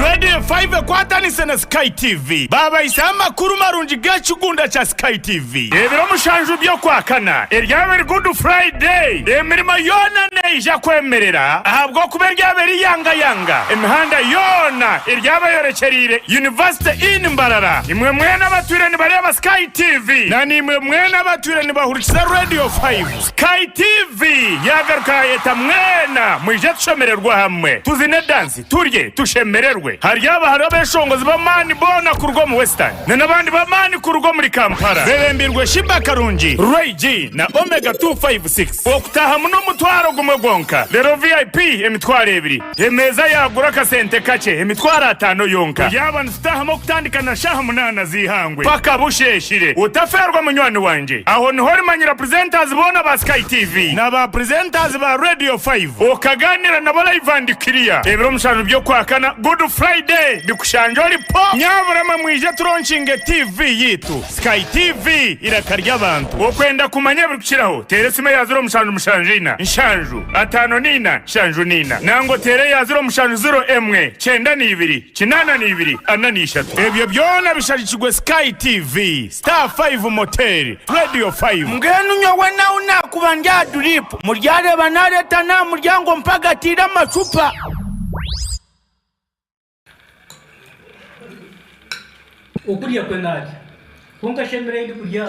Radio 5 ekwatanise na Sky TV babayise amakuru marungi g'ekigunda kya Sky TV. Ebiro 7 by'okwakana eryaba eri Good Friday, emirimo yoona neija kwemerera ahabw'okuba eryaba eri yangayanga. Emihanda yoona eryaba yorekyeriire University Inn Mbarara. Imwe mwena abatwire nibareeba Sky TV, na nimwe mwena abatwire nibahurikiza Radio 5, Sky TV yagaruka yayeta mwena mwije tushemererwe hamwe, tuzine dansi, turye, tushemererwe. Haryaba hariho abeshongozi b'amaani boona kuruga omu Western na n'abandi b'amaani kuruga omuri Kampala, bebembirwe Sheebah Karungi, Ray G na Omega 256. Okutahamu n'omutwaro gumwe gwonka, rero VIP 20,000. Emeeza yagura akasente kakye, 50,000 yonka. Yaaba nitutahamu okutandika na shaaha 8 z'eihangwe paka busheeshire. Otafeerwa munywani wangye. Aho niho orimanyira presenters boona ba Sky TV na ba presenters ba Radio 5 okaganira nabo live and clear. Ebiro 7 by'okwakana, Good Friday, bikushangye ori po. Nyaburama mwije turalaunchinge TV yitu. Sky TV, iraka ry'abantu. Okwenda kumanya ebirikukiraho, teera esimu eya 0774 7 54 74, nangwa oteere eya 0701 92 82 43. Ebyo byona bishagikirwe Sky TV, Star 5 Motel, Radio 5. Mbwenu nyowe nawe nakuba ndi aha drip, muryareba nareeta n'aha muryango mpagatiire amacupa. Okurya kwe narya, kwonka ashemereire ndi kurya.